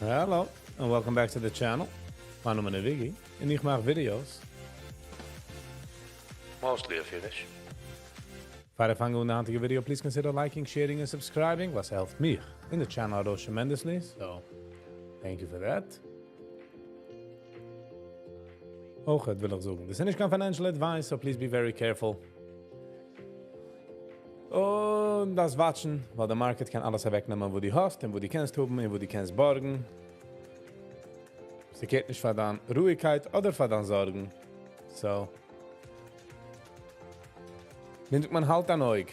Hello and welcome back to the channel. מיין נאמען איז וויגי און איך מאך videos. Mostly אויף אידיש. פאר איך פאנג אן די היינטיגע video, please consider liking, sharing און subscribing, וואס העלפט מיך און די channel ארויס tremendously, so thank you for that. אויך וויל איך זאגן, דאס איז נישט קיין financial advice, so please be very careful. און דארפסט watch ן, ווייל די market קען אלעס אוועקנעמען וואס דו האסט און וואס דו קענסט האבן און וואס דו קענסט בארגן. ס'קערט נישט פאר דיין רואיגקייט אדער פאר דיין זארגן. So, ווי זאגט מען, האלט אן אויג.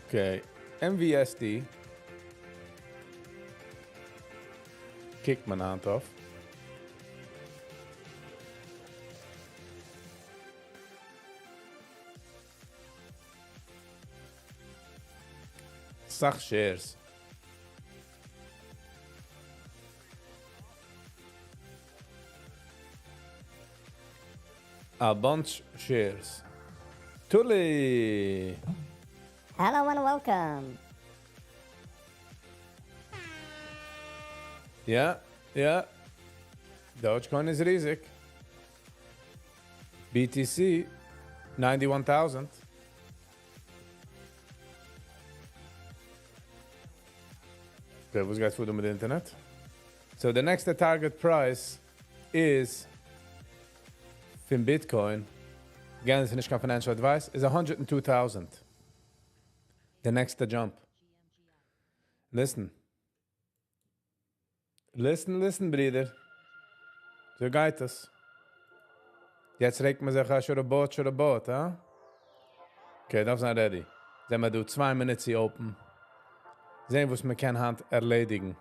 Okay, MVST קוקט מען היינט אויף. סאך shares. א bunch shares. טולי! Hello and welcome. יא, יא. Dogecoin איז ריזיג. BTC, 91,000. Okay, וואס גייט פאר דא מיט די אינטערנעט? So, די נעקסטע target price איז פון Bitcoin, again, עס איז נישט קיין financial advice, איז 102,000. די נעקסטע jump. Listen. Listen, listen, ברידער. אזוי גייט עס. יעצט רעגט מען זיך, should have bought, should have bought, huh? Okay, דארף זיין ready. זענען מיר דא 2 מינוט צו open. זען, וואס מען קען היינט ערלעדיגן.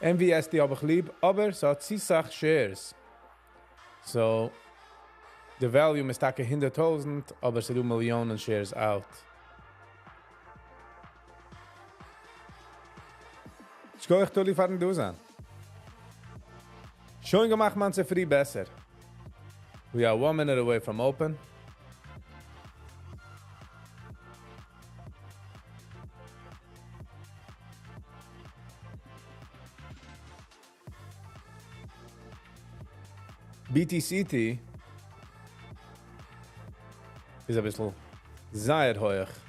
MVST האב איך ליב, אבער ס'האט צו סאך shares. So, די volume איז טאקע 100.000, אבער ס'דא מיליאנען shares out. שכוח טולי פארן דא זיין. שוין געמאכט מיין צופרי בעסער. We are 1 minute away from open. BTCT איז א ביסל זייער הויך.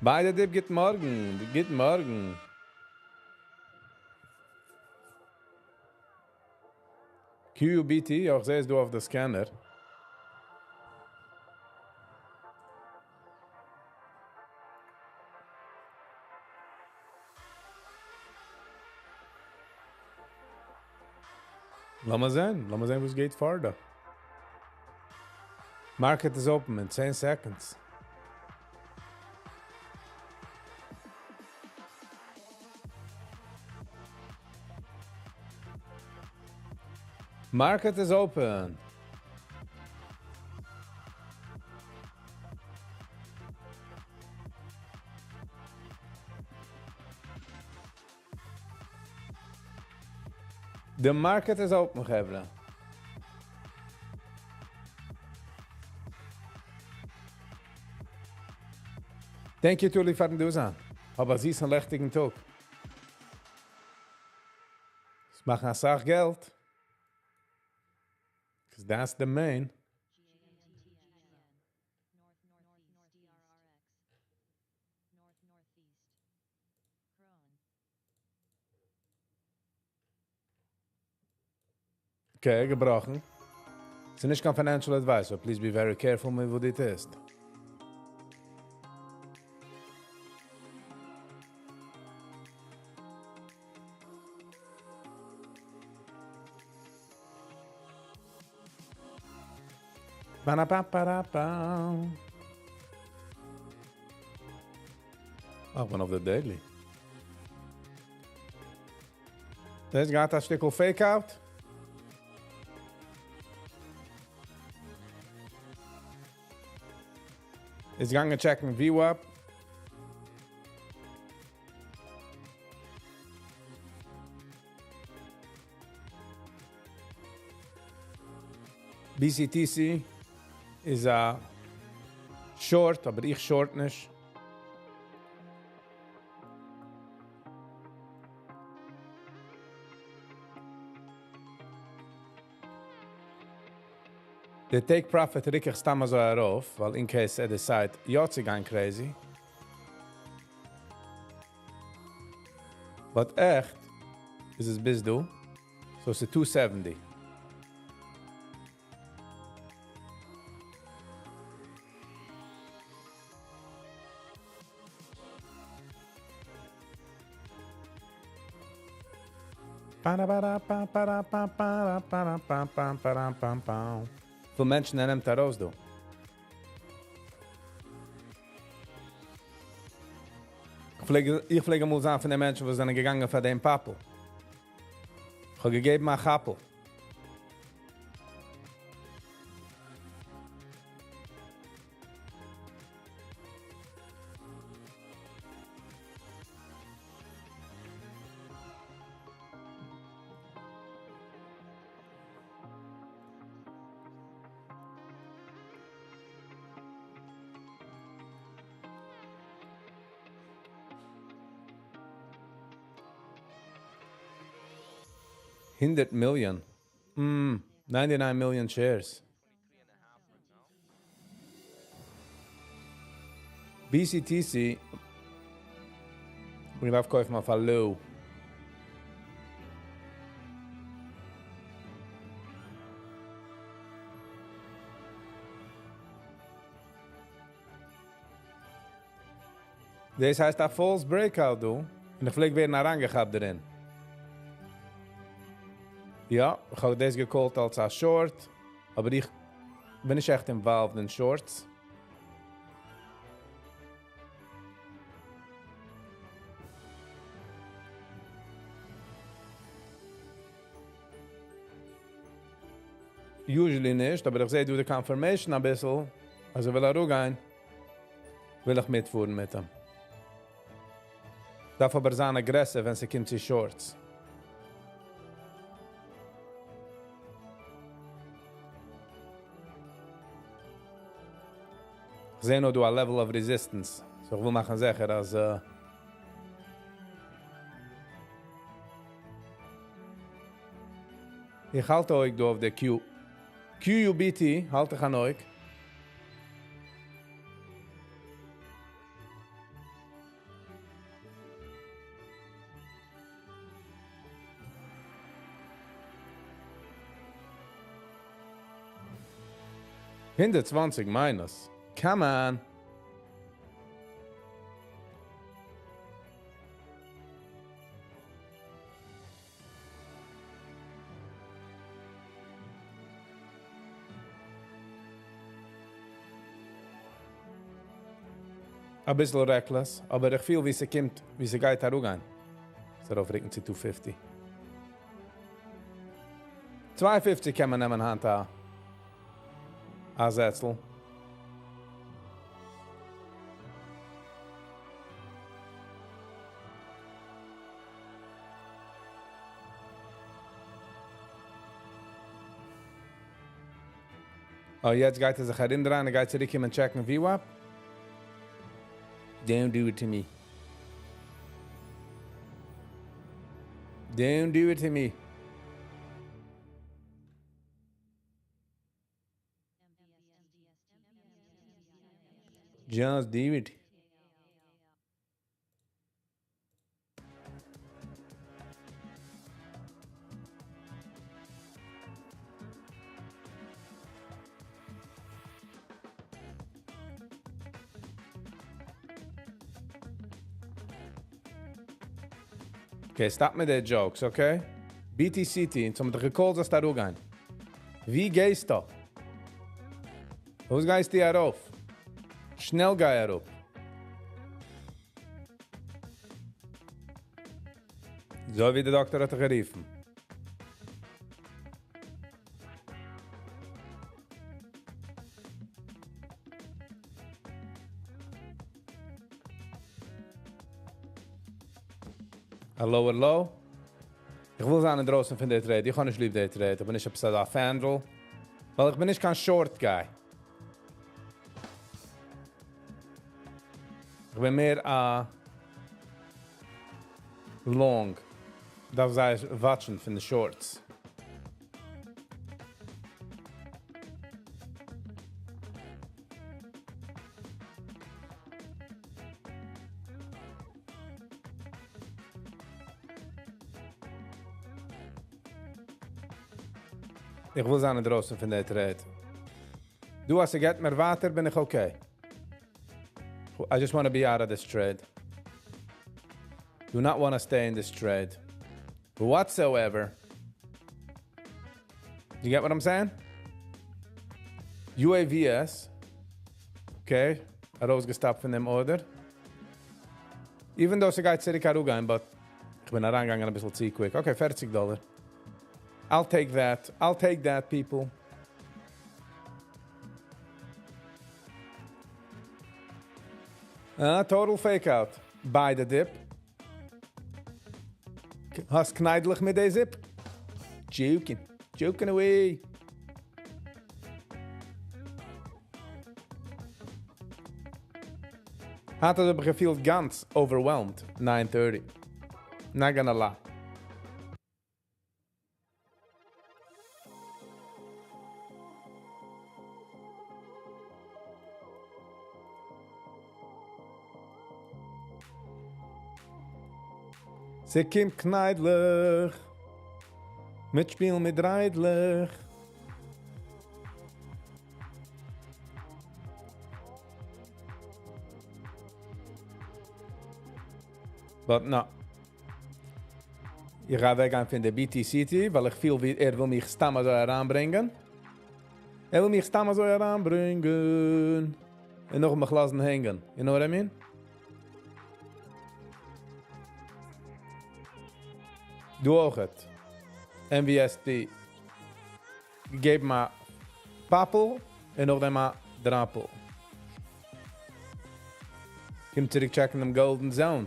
ביידע דיפ, גוט מארגן, גוט מארגן. QUBT, אויך זעה עס דא אויף די scanner. לאמיר זען, לאמיר זען, וואס גייט פאר דא. Market is open in 10 seconds. Market is open. The market is open, חברה. Thank you, Tuli, פארן דא זיין. האב א זיסן לעכטיגן טאג. עס מאכן א סאך געלט. Because that's the main. Okay, געבראכן. ס'איז נישט קיין financial advice, so please be very careful מיט וואס דו טוסט. Ba-da-ba-ba-da-ba. Oh, one of the daily. דאס גייט א שטיקל fake out. איז געגאנגען check ן VWAP. BCTC איז א short, אבער איך short נישט. די take profit רוק איך סתם אזוי ארויף, ווייל in case ער decide יא צו גיין crazy. But עכט איז עס ביז דא, so ס'איז 270. וויפיל מענטשן ער נעמט ארויס דא? איך פלעג, איך פלעג אמאל זיין פון די מענטשן וואס זענען געגאנגען פאר דעם פאפל. איך האב געגעבן א כאפל. 100 million. 99 million shares. BCTC, מיר דארף קויפן אויף א low. דאס הייסט א false breakout דא, און איך פלעג ווערן אריינגעכאפט דערין. יא, איך האב דאס גע call ט אלס א short, אבער איך בין נישט עכט involved אין shorts. Usually נישט, אבער איך זע דא די confirmation א ביסל, אז ער וויל אראפגיין, וויל איך מיטפארן מיט אים. דארף אבער זיין aggressive ווען ס'קומט צו shorts. איך זע נאר דא א level of resistance. So איך וויל מאכן זיכער אז איך האלט אויך דא אויף די Q. QUBT האלט איך אן אויג. 120 minus. Come on. א ביסל reckless, אבער איך פיל ווי ס'קומט, ווי ס'גייט אראפגיין. ס'ארויפרוקן צו 250. 250 קען מען נעמען היינט א זעצל. אה, יעצט גייט ער זיך ארומדרייען, ער גייט צוריקקומען check ן VWAP. Don't do it to me. Don't do it to me. Just do it. Okay, stop מיט די jokes, okay? BTCT, אונז האבן דיך גע call ט זאלסט אראפגיין. ווי גייסטו? וואס גייסטו ארויף? שנעל גיי אראפ. אזוי ווי דער דאקטער האט דיך גערופן. א lower low. איך וויל זיין אינדרויסן פון די trade. איך האב נישט ליב די trade. איך בין נישט עפעס א fan דא. ווייל איך בין נישט קיין short guy. איך בין מער א long. דארף זיי watch'ן פון די shorts. איך וויל זיין אינדרויסן פון דער trade. דו, אז ס'גייט מער ווייטער, בין איך okay. I just want to be out of this trade. Do not want to stay in this trade whatsoever. You get what I'm saying? UAVS. Okay. ארויסגעסטאפט פון דעם order. Even though ס'גייט צוריק אראפגיין, but איך בין אריינגעגאנגען א ביסל צו quick. Okay, 40 dollar. I'll take that. I'll take that, people. Total fake out. Buy the dip. האסט קניידלעך מיט די zip? Joking. Joking away. האט ער זיך געפילט גאנץ overwhelmed. 9:30. Not gonna lie. ס'קומט קניידלעך, מיטשפילן מיט דריידלעך. But no. איך גיי אוועקגיין פון די BTCT, ווייל איך פיל ווי ער וויל מיך סתם אזוי אריינברענגען. ער וויל מיך סתם אזוי אריינברענגען. און נאך מיך לאזן הענגען. You know what I mean? דו אויכעט. MVST. געגעבן א פאפל און נאכדעם א דראפל. קומט צוריק check'ן דעם Golden Zone.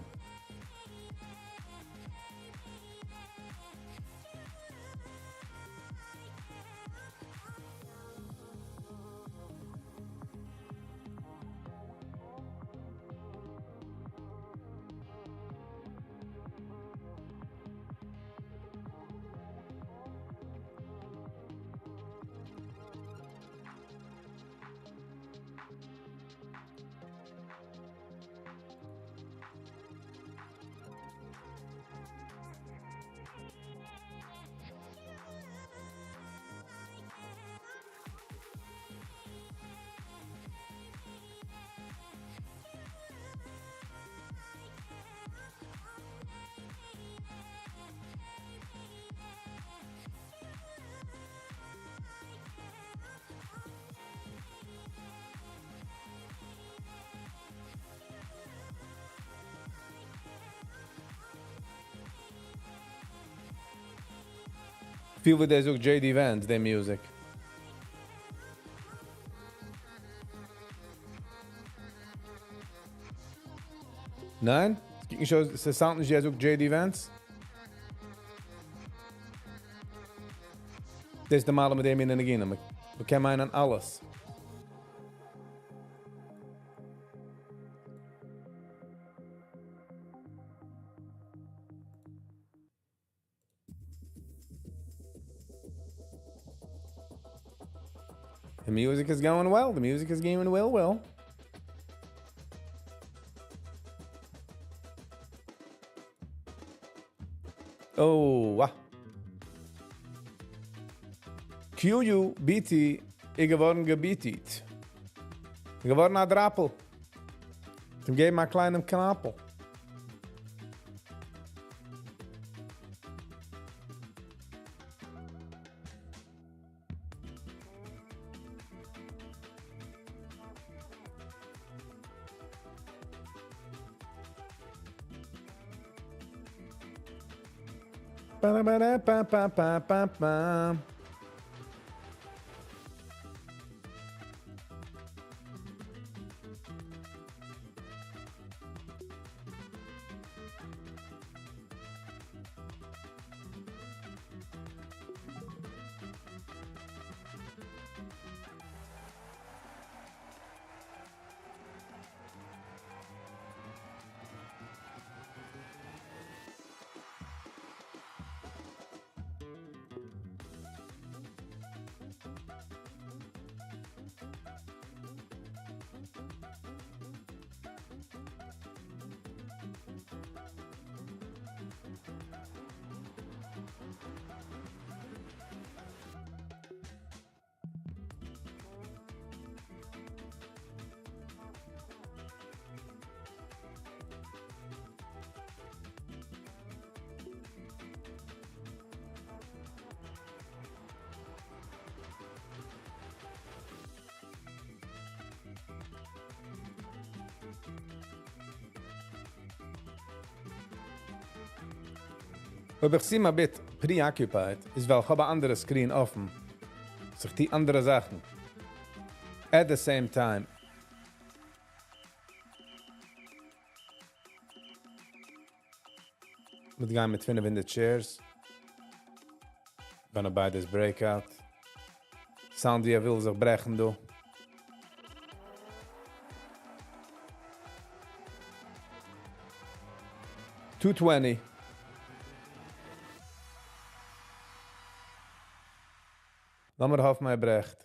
פיל ווי דער זאגט JD Vance, די music. ניין? עס קוקט נישט אויס, עס sound נישט ווי ער זאגט JD Vance. דאס איז די מעלה מיט דעם אין ניגונים. מ'קען מיינען אלעס. The music is going well. The music is going well, well. Oh, wow. QUBT איז געווארן געביטיט. איז געווארן א דראפל. דעם געבן א קליינעם קנאפל. Ba-ba-da-ba-ba-ba-ba. אויב איך seem a bit preoccupied, איז ווייל איך האב אן אנדערע screen אפן. זיך די אנדערע זאכן. At the same time. מיר גייען מיט 500 shares. Gonna buy this breakout. Sound ווי ער וויל זיך ברעכן, דא. 220. לאמיר האפן ער ברעכט.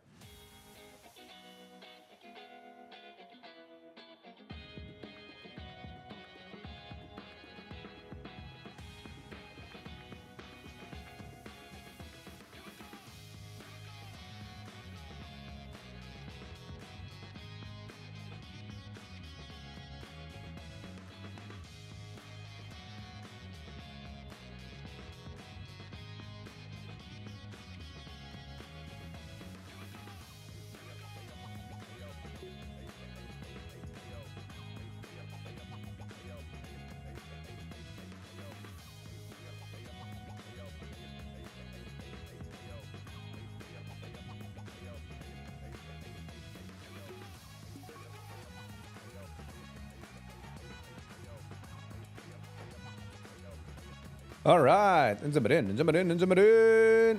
Alright, אונז זעמיר אין, אונז זעמיר אין, אונז זעמיר אין.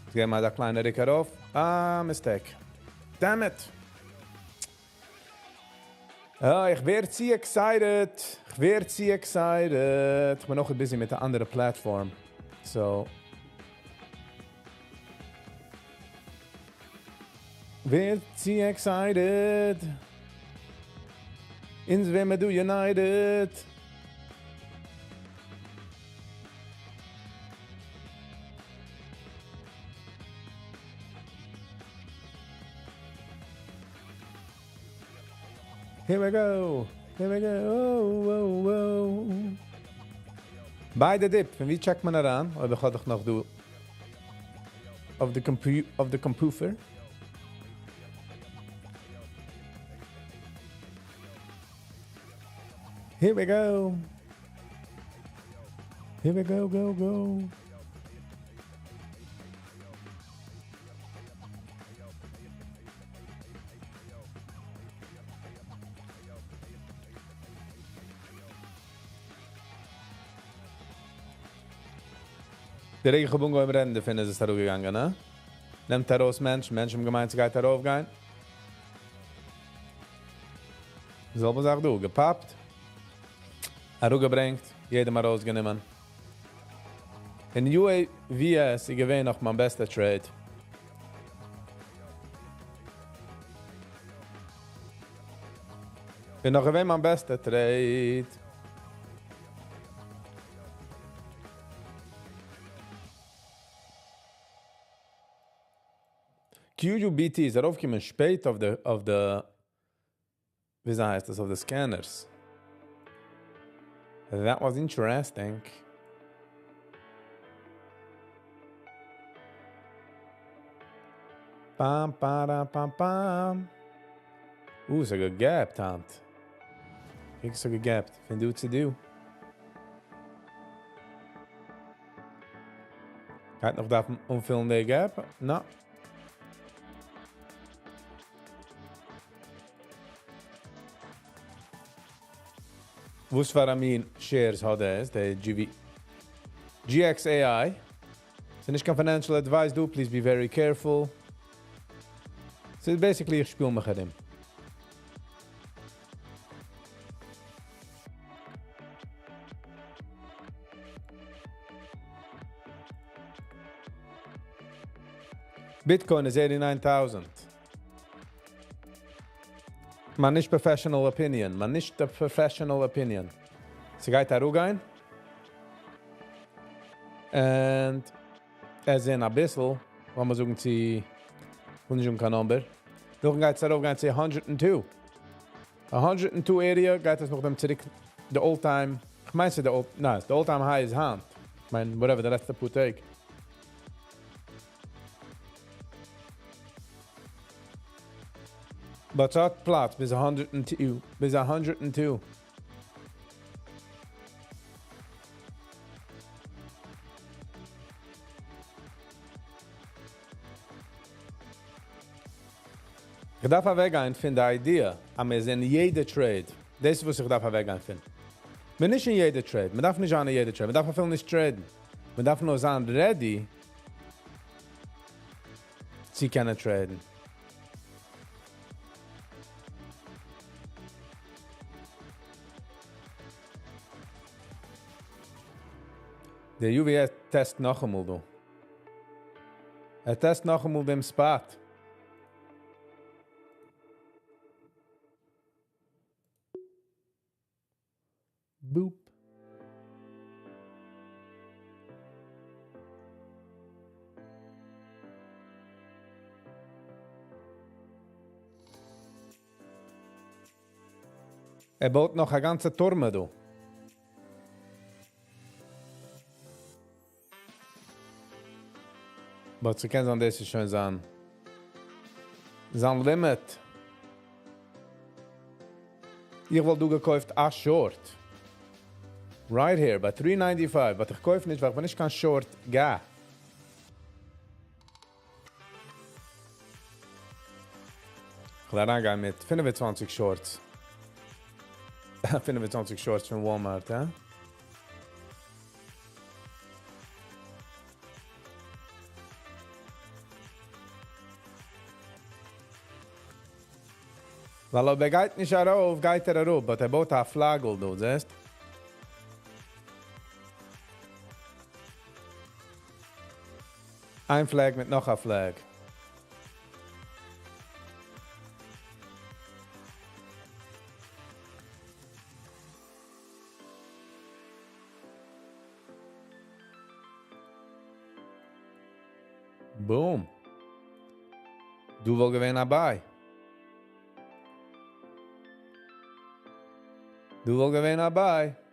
יעצט געבן מיר א קליינע ריק ארויף. Ah, mistake. Damn it. אה, איך ווער צו excited. איך ווער צו excited. איך בין נאך busy מיט א אנדערע platform. So. ווער צו excited. אונז וועמיר דא United. Here we go. Here we go. Oh, oh, oh. Buy the dip. פון וואו check מען אריין? אדער איך האב דאך נאך דא אויף the computer. Here we go. Here we go, go, go. דער רעגנבויגן ביים רענדער פון איז עס אראפגעגאנגען, נע? נעמט ארויס מענטש, מענטשן האבן געמיינט, ס'גייט ארויפגיין. זעלבע זאך דא, געפאפט. אראפגעברענגט, יעדעם ארויסגענומען. אין UAVS, איז געווען נאך מיין בעסטע trade. איז נאך געווען מיין בעסטע trade. QUBT איז ארויפגעקומען שפעט אויף די, ווי הייסט דאס, אויף די scanners. That was interesting. Pam, para, pam, pam. ס'איז געגעפט, היינט. איך ס'איז געגעפט. פון דא צו דא. גייט נאך דארפן אנפילן די gap? No. וואס פאר א מין shares האט עס, די GV GXAI. ס'איז נישט קיין financial advice, דא. Please be very careful. So basically, איך שפיל מיך ארום. Bitcoin is 89,000. מיין נישט professional opinion. מיין נישט א professional opinion. ס'גייט אראפגיין. And as in א ביסל, לאמיר זאגן צו, נישט קיין number. נאכדעם גייט עס ארויפגיין צו 102. 102 area גייט עס נאכדעם צוריק the all time, איך מיין the all, ניין, the all time high איז היינט. איך מיין, whatever, די לעצטע פאר טעג. But ס'האט פלאץ ביז 102, ביז 102. איך דארף אוועקגיין פון די idea, אז מיר זענען אין יעדע trade. דאס איז וואס איך דארף אוועקגיין פון. מיר נישט אין יעדע trade. מען דארף נישט זיין אין יעדע trade. מען דארף אפילו נישט trade ן. מען דארף נאר זיין ready צו קענען trade ן. דער UVS test נאכאמאל דא. ער test נאכאמאל דעם spot. Boop. ער בויט נאך א גאנצע טורמע דא. But ס'קען זיין דאס איז שוין זיין limit. איך וואלט דא געקויפט א short. Right here, ביי 395. But איך קויף נישט, ווייל איך בין נישט קיין short guy. איך וועל אריינגיין מיט 25 shorts. 25 shorts פון Walmart, הא? ווייל אויב ער גייט נישט ארויף, גייט ער אראפ, but ער בויט א flag, דו זעסט? איין flag מיט נאך א flag. Boom. דא וואלט געווען א buy. דא וואלט געווען א buy.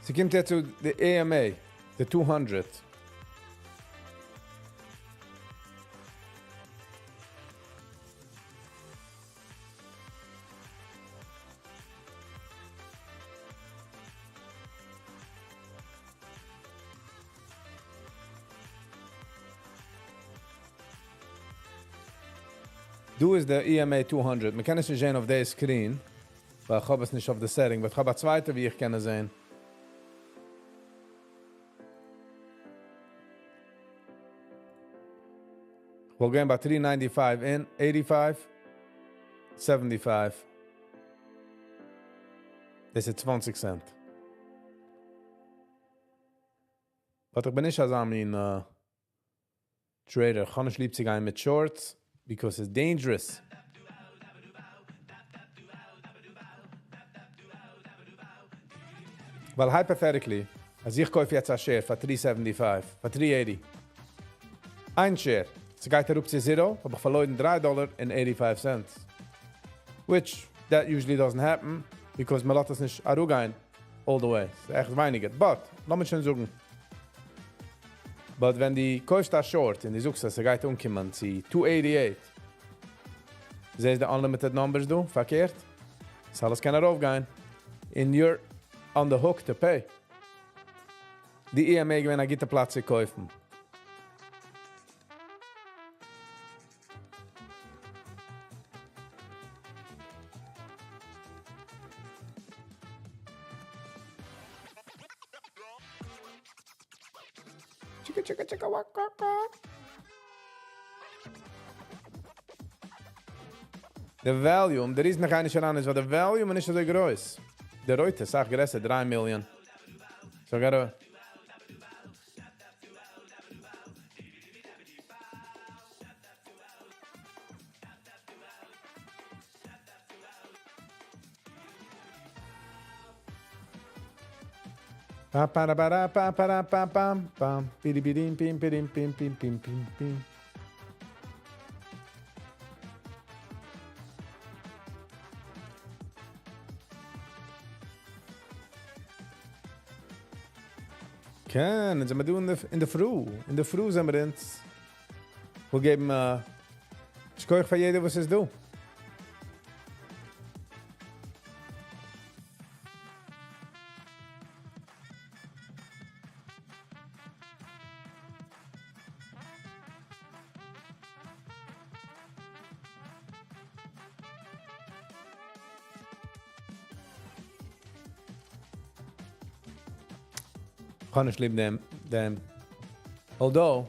ס'קומט יעצט צו די EMA, די 200. דא איז די EMA 200. מען קען עס נישט זען אויף די screen, ווייל איך האב עס נישט אויף די setting, but איך האב א צווייטע, ווי איך קען עס זען. איך וועל גיין ביי 395 אין 85, 75. דאס איז 20 cent. But איך בין נישט אזא מין trader. איך האב נישט ליב צו גיין מיט shorts, because it's dangerous. ווייל hypothetically, אז איך קויף יעצט א share פאר 375, פאר 380. איין share, ס'גייט אראפ צו zero, האב איך פארלוירן 3 dollar and 85 cents. Which, that usually doesn't happen, because מען לאזט עס נישט אראפגיין all the way. ס'איז עכט ווייניגער. But, לאמיר שוין זאגן. But ווען דו קויפסט א short און דו זאגסט, אז ס'גייט אנקומען צו 288, זעסט די unlimited numbers דא, פארקערט? דאס אלעס קען ארויפגיין. And you're on the hook to pay. די EMA געווען א גוטע פלאץ צו קויפן. Chicka, chicka, chicka, waka, waka. The volume, דער איז נאך נישט אריין, איז ווייל די volume איז נישט אזוי גרויס. דער רויטע, סאך גרעסער, 3 million. So I gotta. Pa pa ra ba ra pa pa ra pa pam pam piri pirim pim pirim pim pim pim pim pim. כן, אונז זעמיר דא אין די, אין די פרי. אין די פרי זעמיר אונז. מיר געבן א שכוח פאר יעדער וואס איז דא. כ'האב נישט ליב דעם, דעם. Although,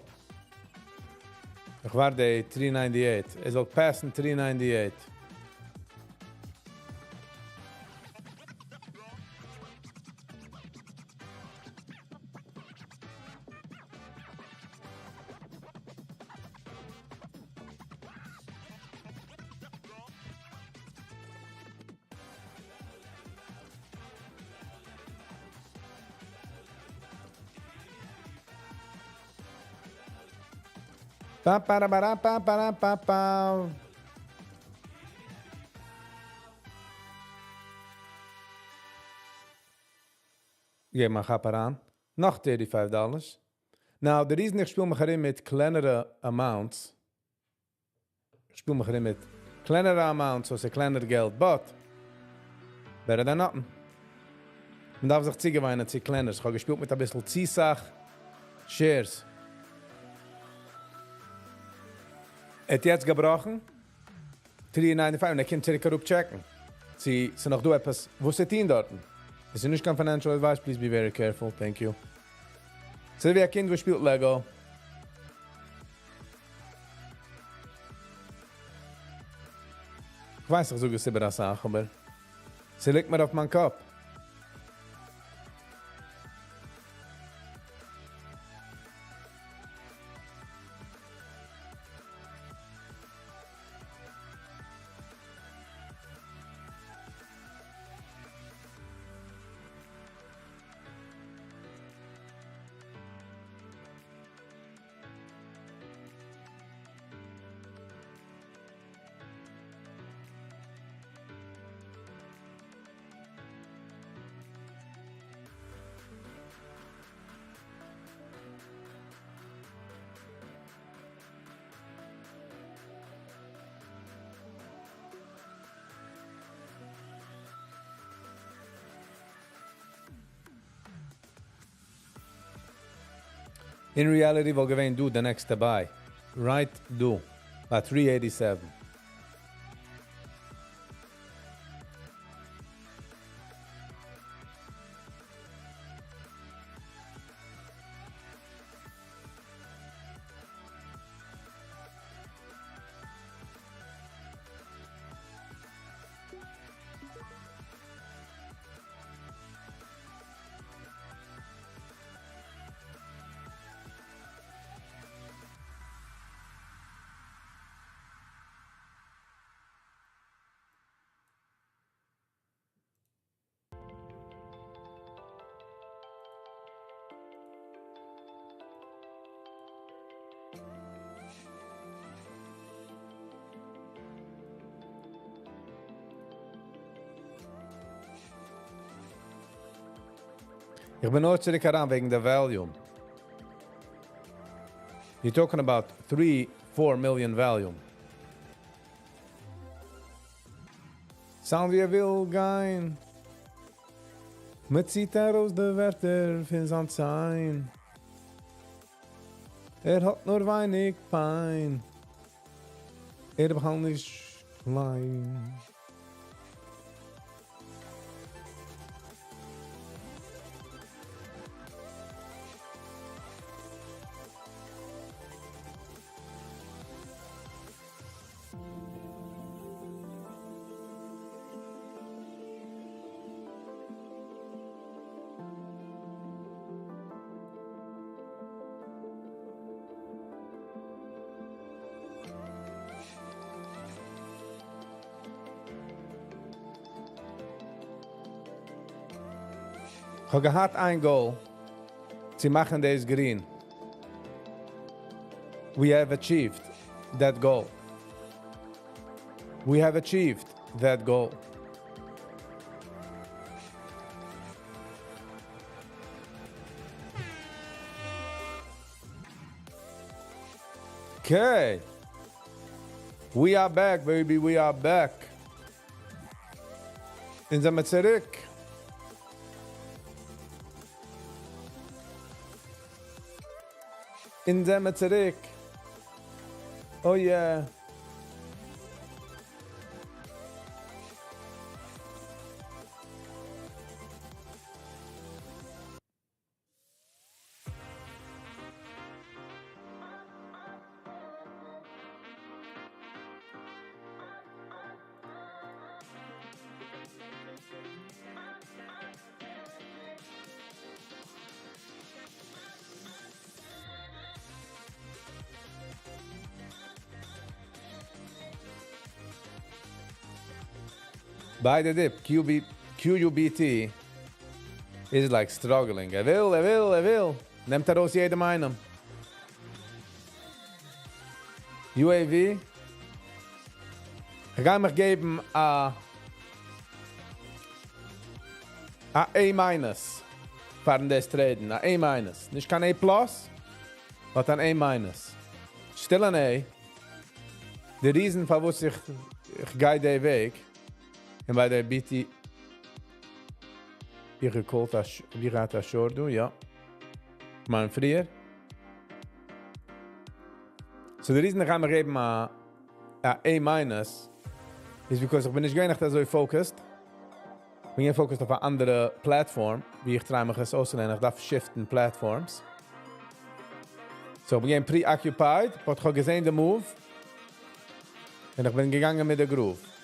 איך ווארט די 398. עס זאל pass ן 398. Pa pa ra ba ra pa pa ra pa pa. געב מיר א כאפ אריין. נאך 35 dollars. Now, the reason איך שפיל מיך ארום מיט קלענערע amounts, איך שפיל מיך ארום מיט קלענערע amounts, so ס'איז קלענער געלט, but better than nothing. מען דארף זיך צוגעוויינען צו קלענער. איך האב געשפילט מיט א ביסל צו סאך shares. האט יעצט געבראכן 395 און ער קומט צוריק אראפ check ן. צו ס'איז נאך דא עפעס וואס צו טון דארטן. עס איז נישט קיין financial advice, please be very careful. Thank you. ס'איז ווי א קינד וואס שפילט Lego. איך ווייס איך זאג עס איבער אסאך, אבער ס'ליגט מיר אויף מיין קאפ. In reality, וואלט געווען דא the next buy. Right דא. ביי 387. איך בין נאר צוריק אריין וועגן די volume. You're talking about 3, 4 million volume. Sound ווי ער וויל גיין. מ'ציט ארויס די ווערטער פון זיין ציין. ער האט נאר ווייניג פיין. ער בכלל נישט קליין. איך האב געהאט איין goal, צו מאכן דאס green. We have achieved that goal. We have achieved that goal. Okay. We are back, baby. We are back. אונז זעמיר צוריק. אונז זעמיר צוריק. Oh yeah. Buy the dip. QB, QUBT is like struggling. ער וויל, ער וויל, ער וויל. נעמט ארויס יעדן איינעם. UAV. איך גיי מיך געבן א A minus פאר דאס trade ן. א A minus. נישט קיין A plus, but אן A minus. Still an A. The reason פארוואס איך גיי די וועג, און ביי דער BT ווי גע call ט, ווי גייט א short דא, יא. מיין פריער. So the reason איך גיי מיר געבן א A minus is because איך בין נישט געווען אזוי focused. איך בין focused אויף אן אנדערע platform, ווי איך try מיך עס אויסצולערנען. איך דארף shift ן platforms. So איך בין געווען preoccupied, but איך האב געזען the move. און איך בין געגאנגען מיט דער groove.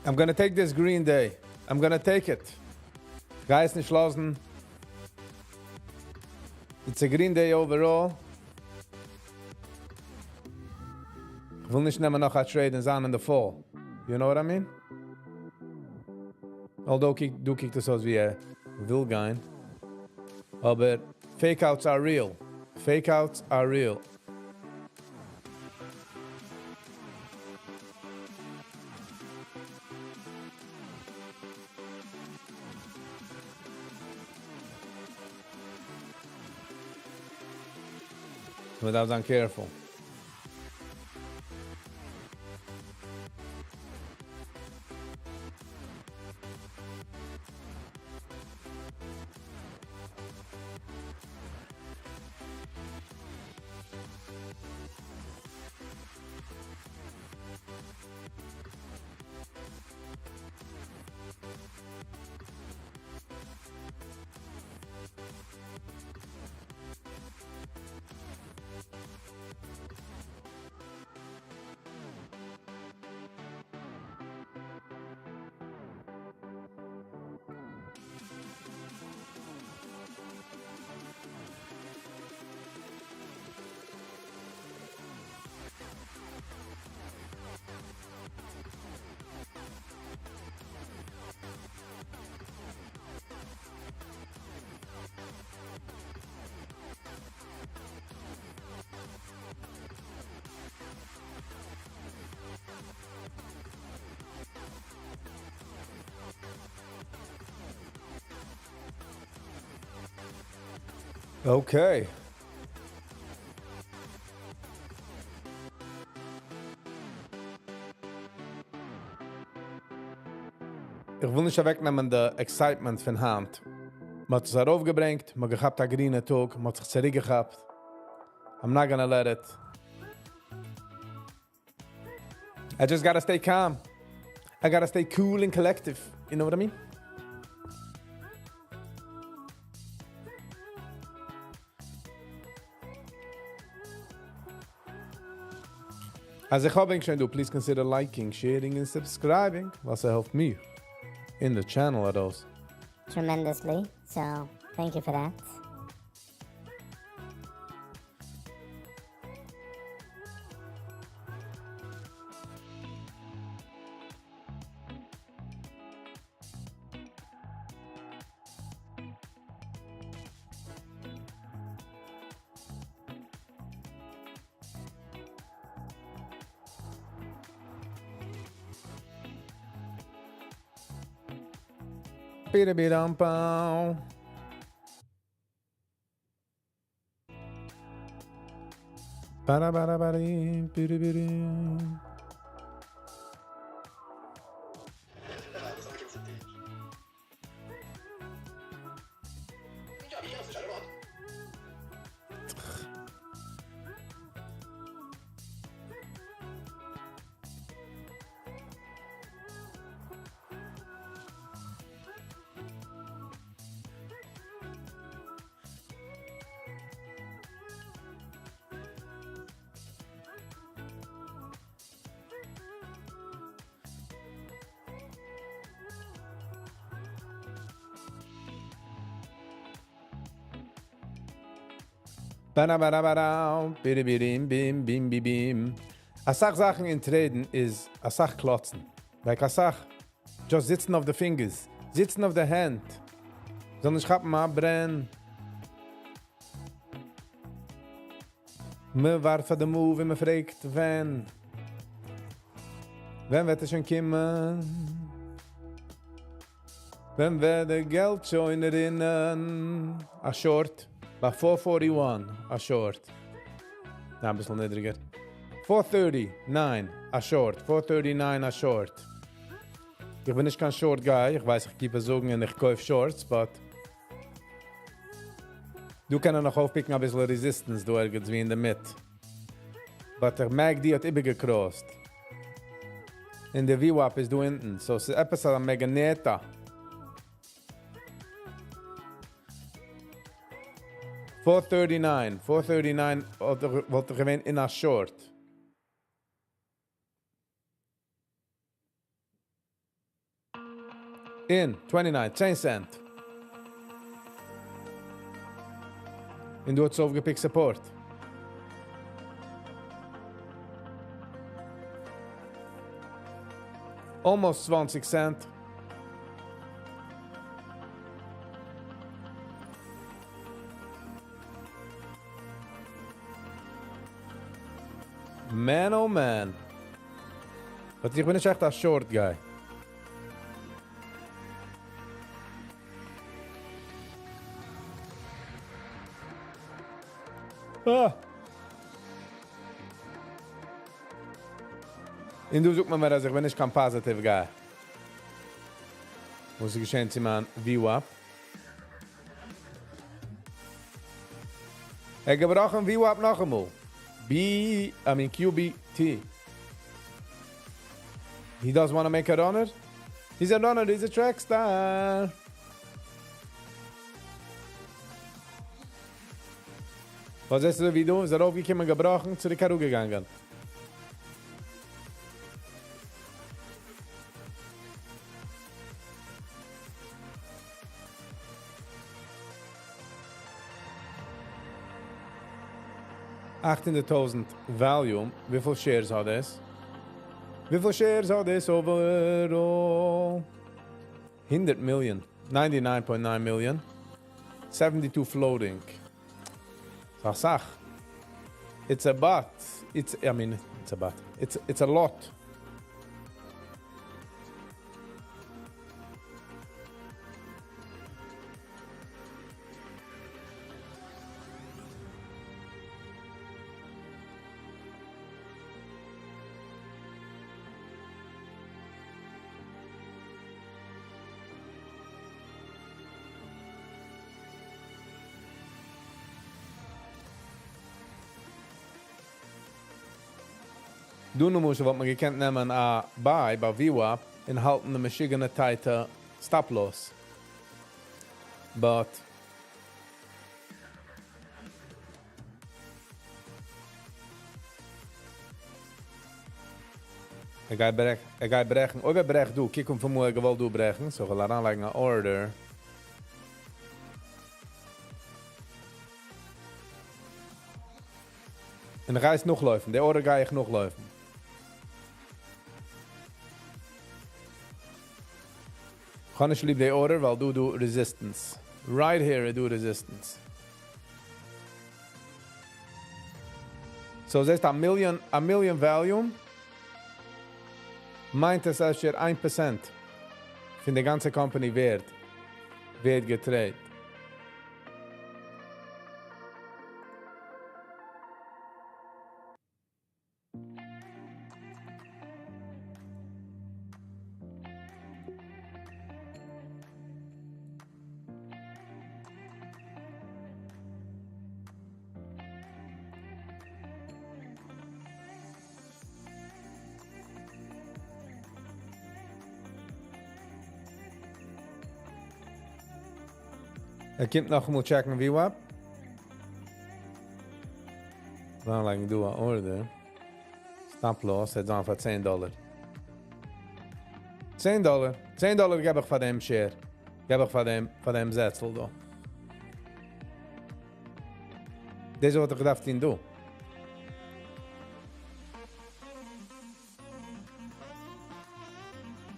I'm gonna take this green day. I'm gonna take it. גיי עס נישט לאזן. It's a green day overall. איך וויל נישט נעמען נאך א trade און זיין in the fall. You know what I mean? Although דא קוקט עס אויס ווי ער וויל גיין. אבער fake outs are real. Fake outs are real. מען דארף זיין careful. Okay. איך וויל נישט אוועקנעמען די excitement פון היינט. מען האט עס ארויפגעברענגט, מען האט געכאפט א גרינע טאג, מען האט זיך צוריקגעכאפט. I'm not gonna let it. I just gotta stay calm. I gotta stay cool and collective. You know what I mean? אז איך האב שוין דא, please consider liking, sharing and subscribing, וואס ס'העלפט מיר in the channel ארויס. Tremendously. So thank you for that. Bidi-bidum pow. Ba-da-ba-da-ba-dee, bidi-bidi. Ba-da-ba-da-ba-da, bidi-bidim, bim, bim, bim, bim. א סאך זאכן אין traden איז א סאך קלאצן. Like א סאך just זיצן אויף the fingers, זיצן אויף the hand. זאל נישט כאפן א ברען. מען ווארט פאר די move און מען פרעגט ווען. ווען וועט עס שוין קומען? ווען וועט די געלט שוין רינען? א short. ביי 441, א short. נא, א ביסל נידריגער. 439, א short. 439, א short. איך בין נישט קיין short guy. איך ווייס, איך keep עס זאגן און איך קויף shorts, but דא קען ער נאך אויפפיקן א ביסל resistance, דא ערגעץ ווי אין די מיט. But דער MACD האט איבערגעקראסט. און דער VWAP איז דא אונטן. So, עס איז עפעס א מעגנעטא. 439, 439 וואלט איך געווען אין א short. In 29, 10 cent. און דא האט עס אויפגעפיקט support. Almost 20 cent. Man, oh man. But איך בין נישט עכט א short guy. Ah. און דא זאגט מען מיר, אז איך בין נישט קיין positive guy. וואס איז געשען צו מיין VWAP? ער געבראכן VWAP נאכאמאל. B, I mean QBT. He does want to make a runner. He's a runner, he's a track star. וואס זעסטו ווי דא? איז ער ארויפגעקומען, געבראכן, צוריק אראפגעגאנגען. 800.000 volume. וויפיל shares האט עס? וויפיל shares האט עס overall? 100 million. 99.9 million. 72 floating. א סאך. It's a bot. It's, I mean, it's a bot. It's a lot. דא למשל וואלט מען געקענט נעמען א buy ביי VWAP און האלטן די משוגענע tight stop loss. But ער גייט ברעכן, ער גייט ברעכן, אויב ער ברעכט דא, קוק אן פון וואו ער געוואלט דא ברעכן, so איך וועל אריינלייגן א order. און איך גיי עס נאכלויפן, די order גיי איך נאכלויפן. איך האב נישט ליב די order, ווייל דא דא resistance. Right here איז דא resistance. So זעסט א million volume, מיינט עס אפשר 1% פון די גאנצע company ווערט גע trade. ער קומט נאכאמאל check ן VWAP. אריינלייגן דא א order. Stop loss, ער זאל פאר 10 דאלאר. 10 דאלאר. 10 דאלאר געב איך פאר דעם share. געב איך פאר דעם זעצל דא. דאס וואלט איך געדארפט טון דא.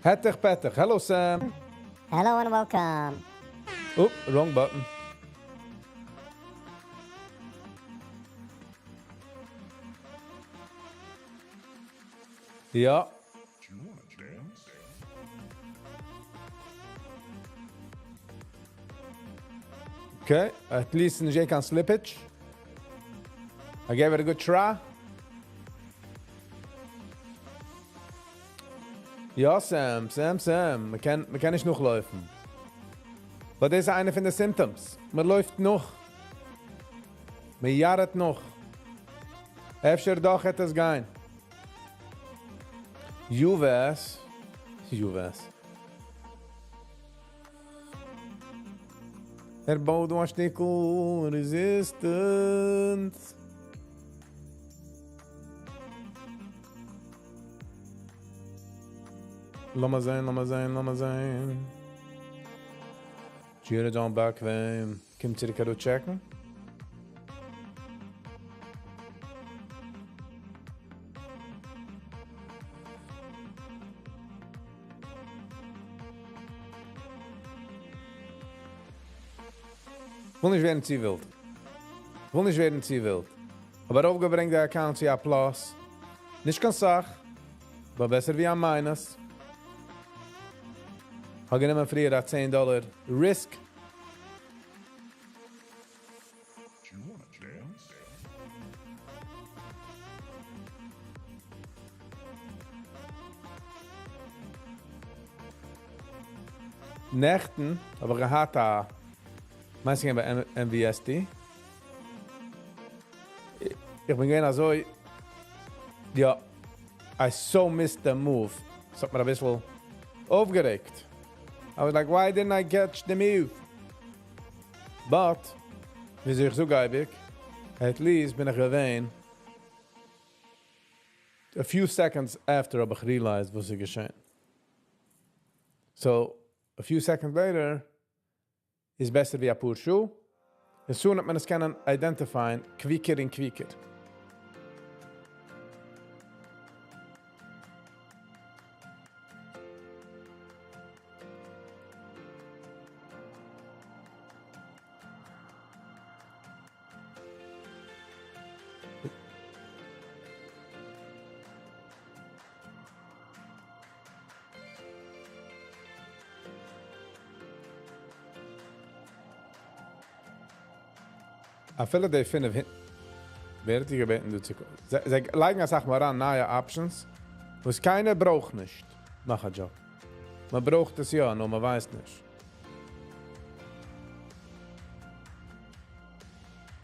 העטעך פעטעך. Hello, Sam. Hello and welcome. Oop, wrong button. Ja. Do you want to dance? Okay, at least נישט קיין slippage. I gave it a good try. יא, Sam, Sam, Sam. מען קען נישט נאכלויפן. But דאס איז איינע פון די symptoms. מען לויפט נאך. מען יאגט נאך. אפשר דאך וועט עס גיין. UVS. UVS. ער בויט א שטיקל resistance. לאמיר זען, לאמיר זען, לאמיר זען. דזשירא דאון באקוועם. קומט צוריק check ן. וויל נישט ווערן צו ווילד. וויל נישט ווערן צו ווילד. אבער אויפגעברענגט די account צו א plus. נישט קיין סאך, אבער בעסער ווי א minus. האב גענומען פריער א 10 דאלאר risk. Do you want to dance? נעכטן האב איך געהאט א מיינסט ביי MVST. איך בין געווען אזוי, יא, I so missed the move. עס האט מיר א ביסל אויפגערעגט. I was like, why didn't I catch the move? But, ווי איך זאג אייביג, at least בין איך געווען, a few seconds after האב איך realized וואס איז געשען. So, a few seconds later, איז בעסער ווי א פאר שעה. און soon וועט מען עס קענען identify ען, quicker און quicker. אפילו די פינף הינ ווער האט דיר געבעטן דא צו קומען? זיי לייגן אסאך מאל אריין נייע options, וואס קיינער ברויך נישט. מאך א joke. מען ברויך עס יא, נאר מען ווייסט נישט.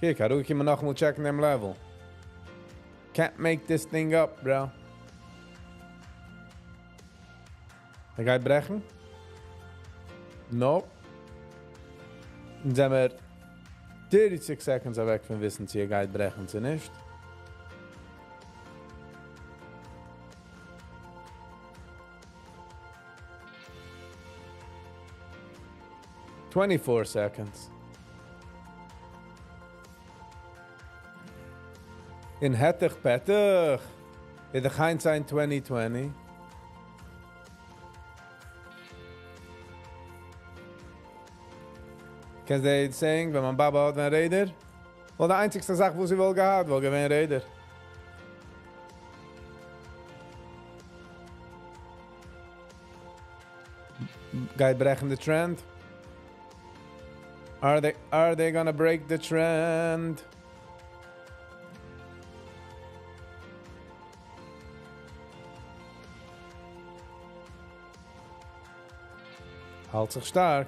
Okay, אראפגעקומען נאכאמאל check ן דעם level. Can't make this thing up, bro. ער גייט ברעכן? No. אונז זעמיר 36 seconds אוועק פון וויסן, צו ער גייט ברעכן, צו נישט. 24 seconds. אין העטעך פעטעך. אין די hindsight 2020. קענסט די saying, ווען מיין באבע האט ווען רעדער? וואלט די איינציגסטע זאך, וואס זי וואלט געהאט, וואלט געווען רעדער. גייט ברעכן the trend? Are they gonna break the trend? האלט זיך שטארק.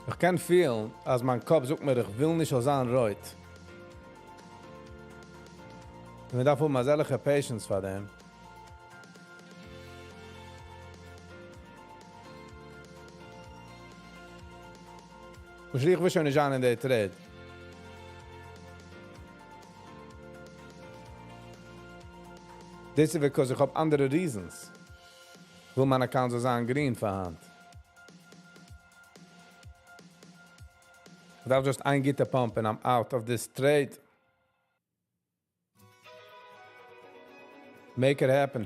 איך קען פילן, אז מיין קאפ זאגט מיר, איך וויל נישט זאל זיין רויט. און מען דארף האבן אזעלכע patience פאר דעם. און איך וויל שוין נישט זיין אין דער trade. דאס איז because איך האב אנדערע reasons. איך וויל מיין account זאל זיין green פאר היינט. איך דארף just איין גוטע pump and I'm out of this trade. Make it happen.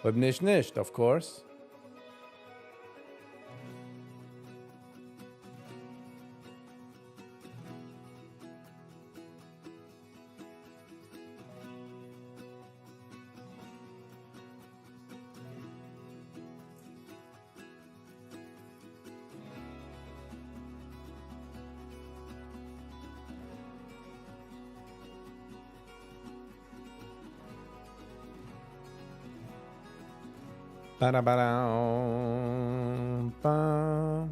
אויב נישט, נישט, of course. Ba-da-ba-da, ba.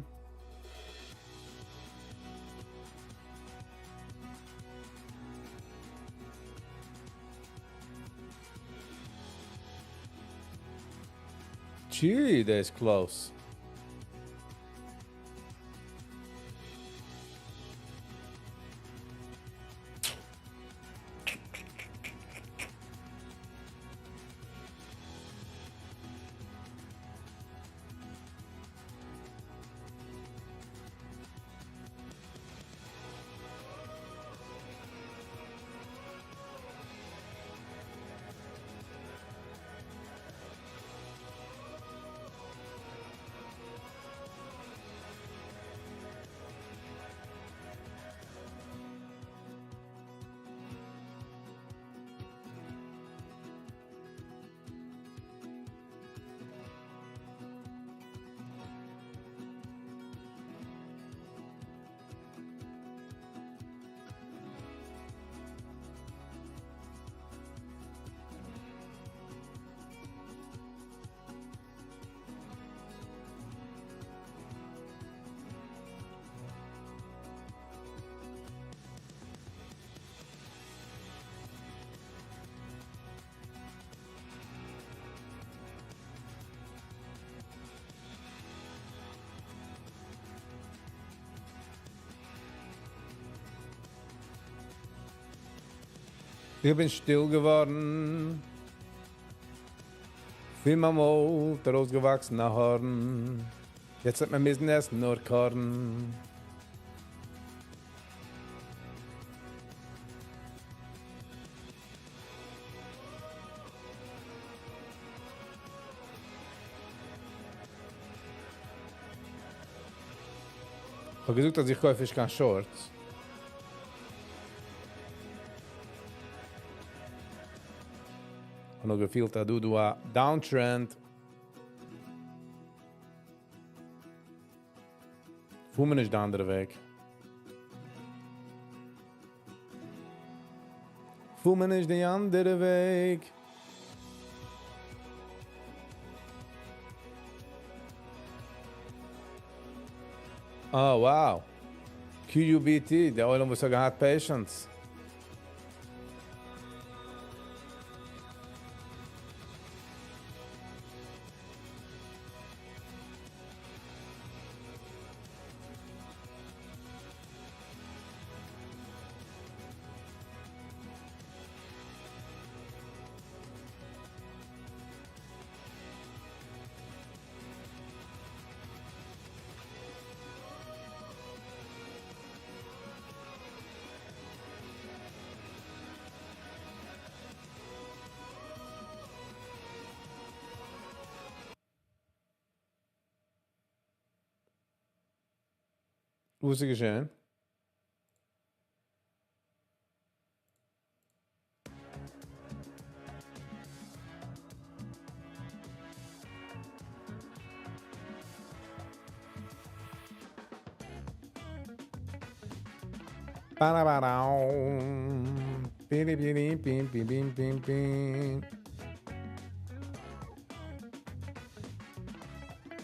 Gee, that's close. איך בין שטיל געווארן. פון מיין מויל איז ארויסגעוואקסן א הארן. יעצט וועט מען מוזן עסן נאר קארן. כ'האב געזאגט אז איך קויף נישט קיין shorts. כ'האב נאר געפילט אז דא דא א downtrend. פאר מיר נישט די אנדערע וועג. פאר מיר נישט די אנדערע וועג. Oh wow. QUBT, דער עולם וואס האט געהאט patience. וואס איז געשען?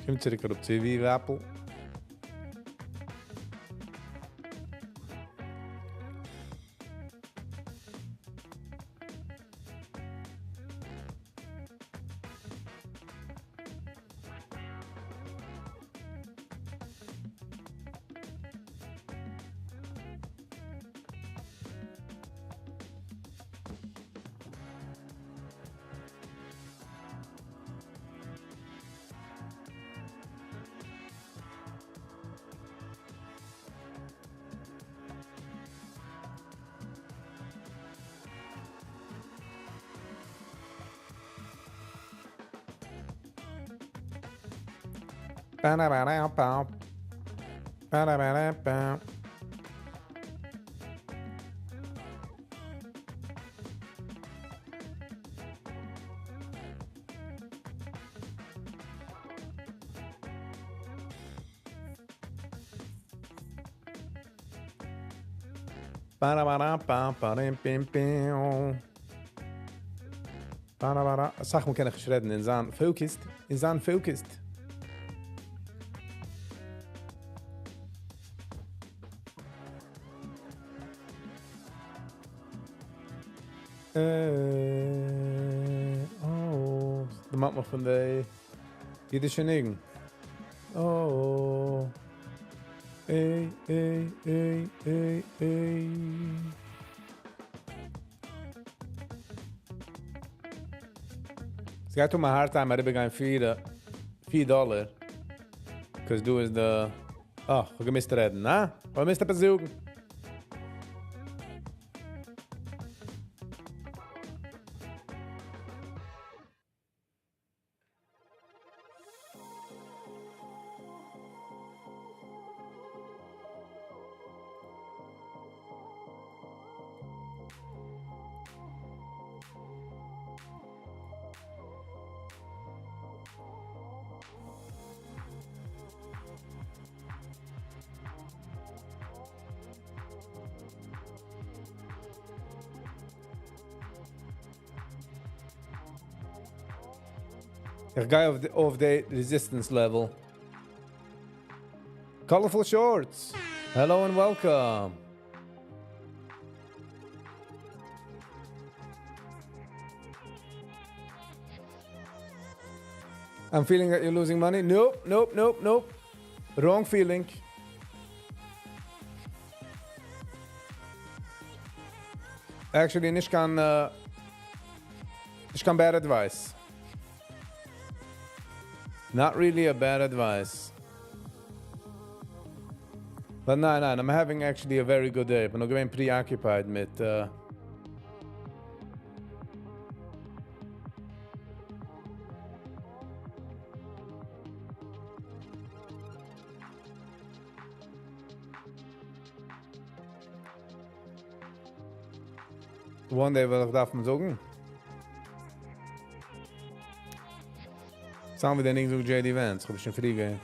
קומט צוריק אראפ צו VWAP. אסאך מאל קען איך נישט רעדן און זיין focused, און זיין focused. אה, oh, דערמאנט מיך פון די אידישע ניגון. Oh, ey, ey, ey, ey, ey. ס'גייט אן א hard time אריבערגיין 4 דאלער. Because דא איז די... Oh, איך האב געמיסט רעדן, הא? איך האב געמיסט עפעס זאגן. איך גיי אויף די resistance level. Colorful shorts. Hello and welcome. I'm feeling that you're losing money. Nope, nope, nope, nope. Wrong feeling. Actually נישט קיין נישט קיין bad advice. Not really a bad advice. But ניין, ניין, I'm having actually a very good day. איך בין נאר געווען preoccupied מיט uh, One day וועל איך דארפן זאגן. זאגן ווי דער ניגון זאגט JD Vance, איך האב שוין פריער געהערט.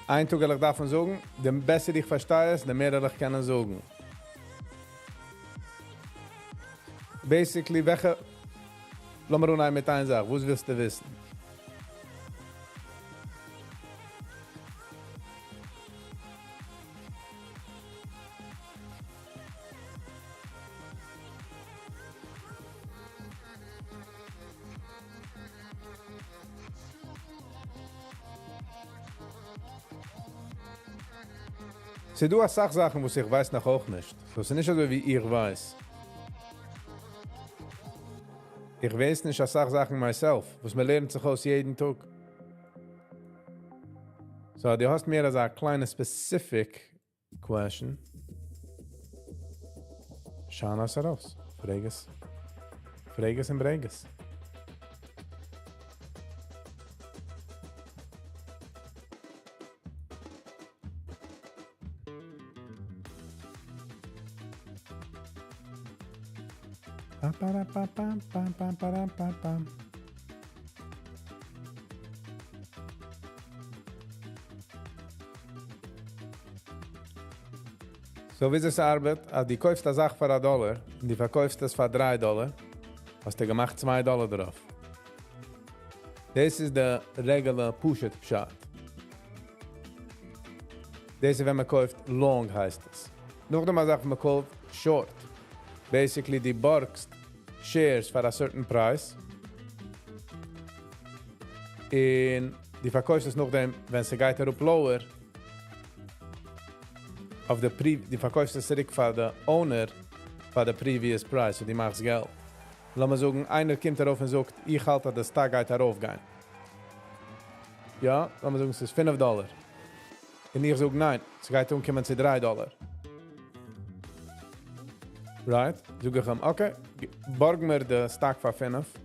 איין טאג וועל איך דארפן זאגן, די בעסער איך פארשטיי עס, די מער וועל איך קענען זאגן. Basically, וועלכע... לאמיר אנהייבן מיט איין זאך, וואס ווילסטו וויסן? ס'איז דא אסאך זאכן וואס איך ווייס נאך אויך נישט. So ס'איז נישט אזוי ווי איך ווייס. איך ווייס נישט אסאך זאכן myself, וואס מען לערנט זיך אויס יעדן טאג. So, דו האסט מער אזא קליינע specific question. שיין עס ארויס. פרעג עס. פרעג עס און ברענג עס. So ווי עס ארבעט, אז דו קויפסט א זאך פאר א דאלער, און דו פארקויפסט עס פאר דריי דאלער, האסטו געמאכט צוויי דאלער דערויף. דאס איז די regular פשוט פשט. דאס איז ווען מען קויפט long הייסט עס. נאכדעם א זאך ווען מען קויפט short. Basically דו בארגסט shares פאר א certain פרייז, און דו פארקויפסט עס נאכדעם ווען ס'גייט אראפ lower, אויף די pre, דו פארקויפסט עס צוריק פאר די owner פאר די previous פרייז, so דו מאכסט געלט. לאמיר זאגן איינער קומט ארויף און זאגט איך האלט אז די סטאק גייט ארויפגיין. יא, לאמיר זאגן ס'איז פינף דאלער. און איך זאג ניין, ס'גייט אנקומען צו דריי דאלער. Right? זאג איך אים, okay, בארג מיר די סטאק פאר פינף.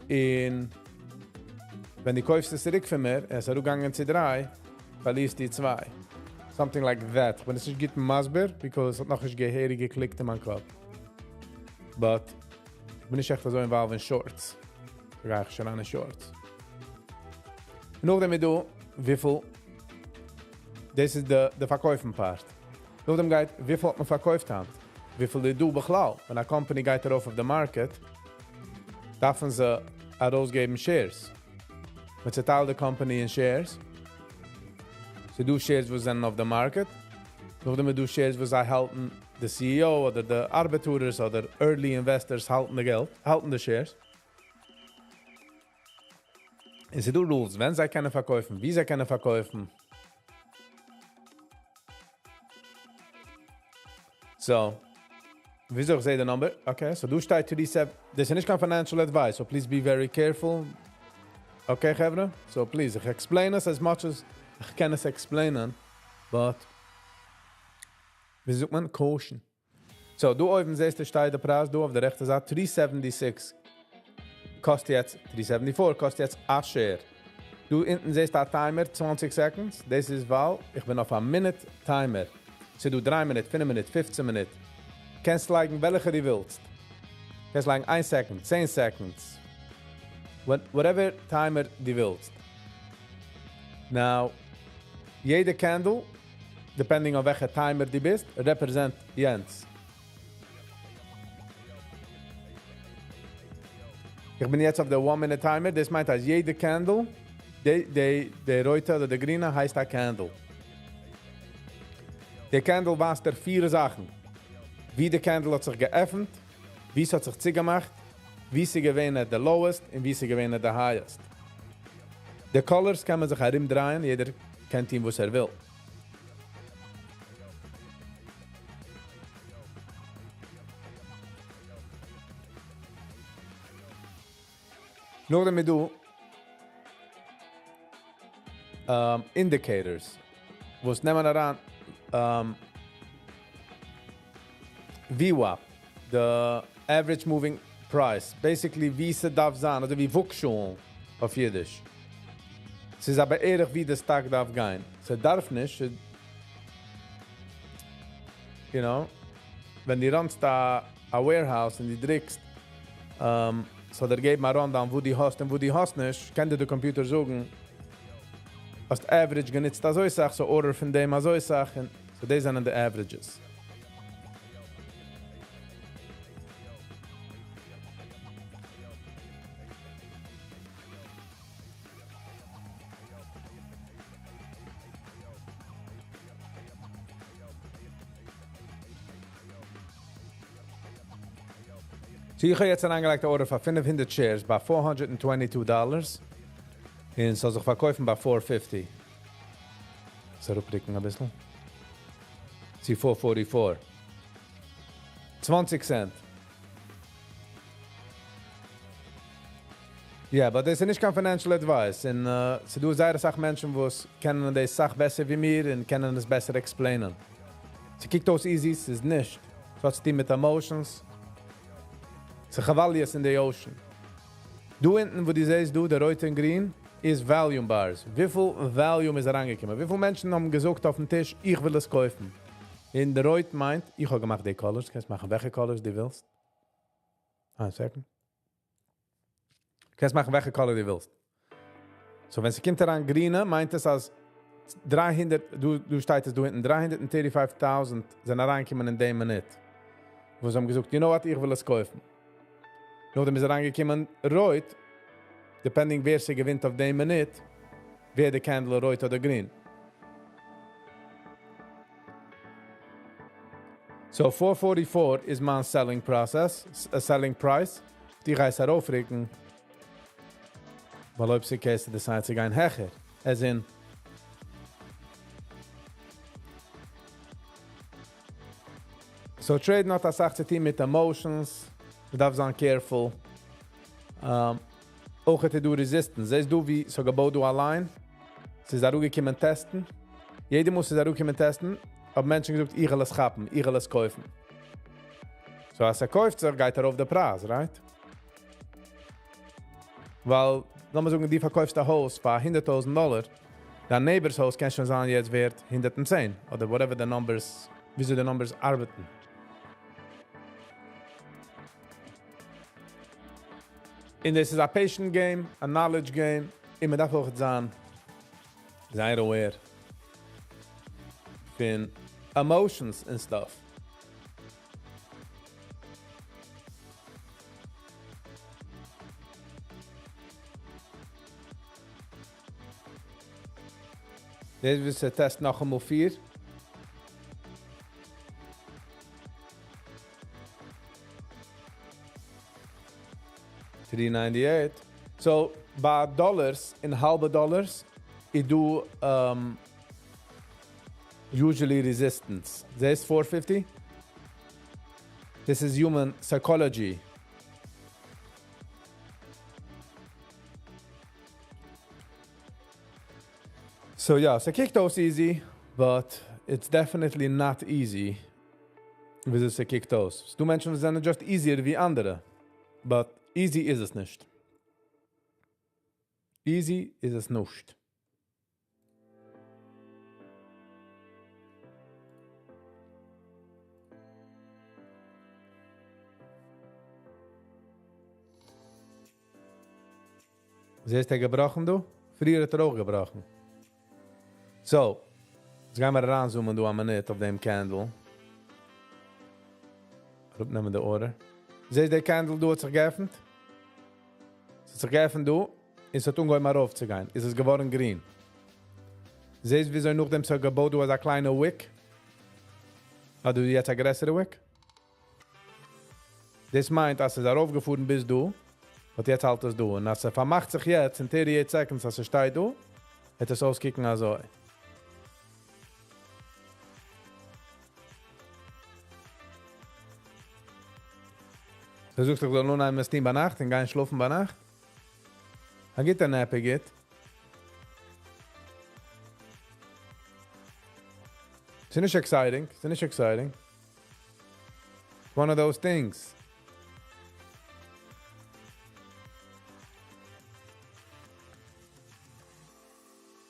און ווען דו קויפסט עס צוריק פון מיר, עס איז אראפגעגאנגען צו דריי, פארלירסטו צוויי. Something like that. איך בין עס נישט גוט מסביר, because עס האט נאכנישט געהעריג געקליקט אין מיין קאפ. But, איך בין נישט עכט אזוי involved אין shorts. גיי איך שוין אן אין shorts. נאכדעם איז דא וויפיל, דאס איז די פארקויפן part. נאכדעם גייט, וויפיל האט מען פארקויפט היינט? וויפיל איז דא בכלל? ווען א קאמפאני גייט ארויף אויף די market, דארפן זיי ארויסגעבן shares. מען צעטיילט די קאמפאני אין shares. ס'איז דא shares וואס זענען אויף די market. נאכדעם איז דא shares וואס זיי האלטן, די CEO אדער די ארבעטארערס אדער early investors האלטן די געלט, האלטן די shares. און ס'איז דא rules, ווען זיי קענען פארקויפן, ווי זיי קענען פארקויפן. So, וויאזוי איך זע די number? Okay, so דא שטייט 37, דאס איז נישט קיין financial advice, so please be very careful. Okay, חברה? So please, איך explain עס as much as איך קען עס explain ען, but ווי זאגט מען? Caution. So, דא אויבן זעסטו שטייט דער פרייז, דא אויף דער רעכטע זייט, 376 קאסט יעצט, 374 קאסט יעצט א share. דא אונטן זעסטו א timer, 20 seconds, דאס איז ווייל איך בין אויף א minute timer. ס'איז דא 3 מינוט, 5 מינוט, 15 מינוט. קענסט לייגן וועלכע דו ווילסט. קענסט לייגן 1 second, 10 seconds. Whatever timer דו ווילסט. Now, יעדע candle, depending אויף וועלכע timer דו ביסט, represent יענץ. איך בין יעצט אויף די 1 minute timer, דאס מיינט אז יעדע candle, די רויטע אדער די גרינע הייסט א candle. די candle ווייזט דיר פיר זאכן. ווי די candle האט זיך געעפנט, ווי עס האט זיך צוגעמאכט, ווי ס'איז געווען at the lowest און ווי ס'איז געווען at the highest. די colors קען מען זיך ארומדרייען, יעדער קען טון וואס ער וויל. נאכדעם איז דא indicators וואס נעמען אריין VWAP, די average moving price, basically ווי ס'דארף זיין, אזוי ווי וואגשאלן אויף אידיש. ס'איז א בערך ווי די סטאק דארף גיין. ס'דארף נישט, ווען דו run סט א warehouse און דו דריקסט, ס'זאל דיר געבן א rundown וואו דו האסט און וואו דו האסט נישט, קען דיר די computer זאגן, האסט average גענוצט אזוי סאך, so order פון דעם אזוי סאך, און so דאס זענען די averages. So איך האב יעצט אריינגעלייגט א order פאר 500 shares ביי $422 און ס'זאל זיך פארקויפן ביי 450. אראפרוקן אביסל. צו 444. 20 cent. Yeah, but דאס איז נישט קיין financial advice. און ס'דא זייער אסאך מענטשן וואס קענען די זאך בעסער ווי מיר און קענען עס בעסער explain ען. ס'קוקט אויס easy, ס'איז נישט. ס'האט צו טון מיט emotions. ס'איז כוואליעס אין די ocean. דא אונטן, וואו דו זעסט דא, די רויט און גרין, איז volume bars. וויפיל volume איז אריינגעקומען? וויפיל מענטשן האבן געזאגט אויפן טיש, איך וויל עס קויפן? און די רויט מיינט, איך האב געמאכט די colors, קענסט מאכן וועלכע colors דו ווילסט. א second. קענסט מאכן וועלכע color דו ווילסט. So ווען ס'קומט אריין גרינע, מיינט עס אז 300, דא שטייט עס דא אונטן, 335,000 זענען אריינגעקומען אין דעם מינוט. וואס זיי האבן געזאגט, you know what, איך וויל עס קויפן. נאכדעם איז אריינגעקומען רויט, depending ווער ס'געווינט אויף דעם מינוט, ווערט די candle רויט אדער גרין. So 444 איז מיין selling process, a selling price. די גיי עס ארויפרוקן, ווייל אויב ס'קען decide צו גיין העכער. As in, so trading האט אסאך צו טון מיט emotions, מ'דארף זיין careful. אויך האט דא resistance. זעסט דא ווי ס'האט געבויט דא א line? ס'איז אראפגעקומען test ן. יעדער מאל ס'איז אראפגעקומען test ן, האבן מענטשן געזאגט, איך וויל עס כאפן, איך וויל עס קויפן. So אז ער קויפט זיך, גייט ארויף דער פרייז, right? ווייל, לאמיר זאגן, דו פארקויפסט א הויז פאר 100.000 דאלאר, דיין neighbor 'ס הויז קען שוין זיין יעצט ווערט 110, אדער whatever the numbers, וויאזוי די numbers ארבעטן. און דאס איז א patient game, a knowledge game, און מען דארף אויך זיין זייער aware פון emotions and stuff. דאס איז דער test נאכאמאל 4. 398. So, ביי dollars, און האלבע dollars, איז דא usually resistance. זעסט 450? This is human psychology. So yeah, ס'קוקט אויס easy, but it's definitely not easy. וויאזוי ס'קוקט אויס. ס'דא מענטשן וואס זענען just easier ווי אנדערע. But easy איז עס נישט. Easy איז עס נישט. זעסט ער געבראכן דא? פריער האט ער אויך געבראכן. So, יעצט גייען מיר אריינzoom ען דא א מינוט אויף דעם candle. אראפנעמען די order. זעסט דער candle דא האט זיך געעפנט? עס האט זיך געעפנט דא, און עס האט אנגעהויבן ארויפצוגיין. איז עס געווארן גרין. זעסט וויאזוי נאכדעם ס'האט געבויט דא אזא קליינע wick? האט דא יעצט א גרעסערע wick? דאס מיינט, אז עס איז ארויפגעפארן ביז דא. But יעצט האלט עס דא. און אז ס'פארמאכט זיך יעצט אין 38 seconds, אז ס'שטייט דא, וועט עס אויסקוקן אזוי. דו זאגסט איך זאל נאר אינוועסטירן ביינאכט און גיין שלאפן ביינאכט? א גוטע nap איז גוט. ס'איז נישט exciting, ס'איז נישט exciting. It's one of those things.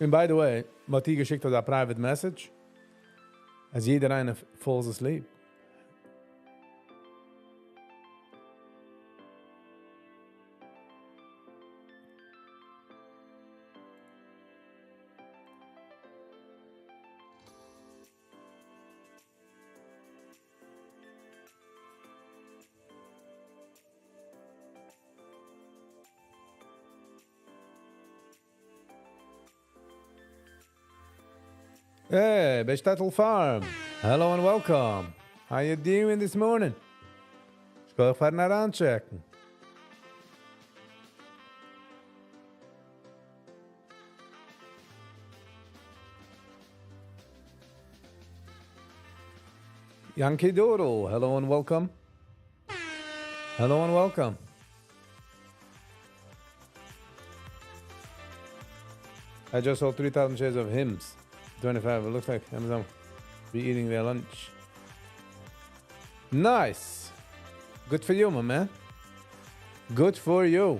And by the way, מ'האט דיר געשיקט א private message, אז יעדער איינער falls asleep. Hey, Bestatel Farm. Hello and welcome. How you doing this morning? שכוח פארן אריינטשעקן. Yankee Doodle, hello and welcome. Hello and welcome. I just sold 3,000 shares of Hims. 25. It looks like Amazon be eating their lunch. Nice. Good for you, my man. Good for you.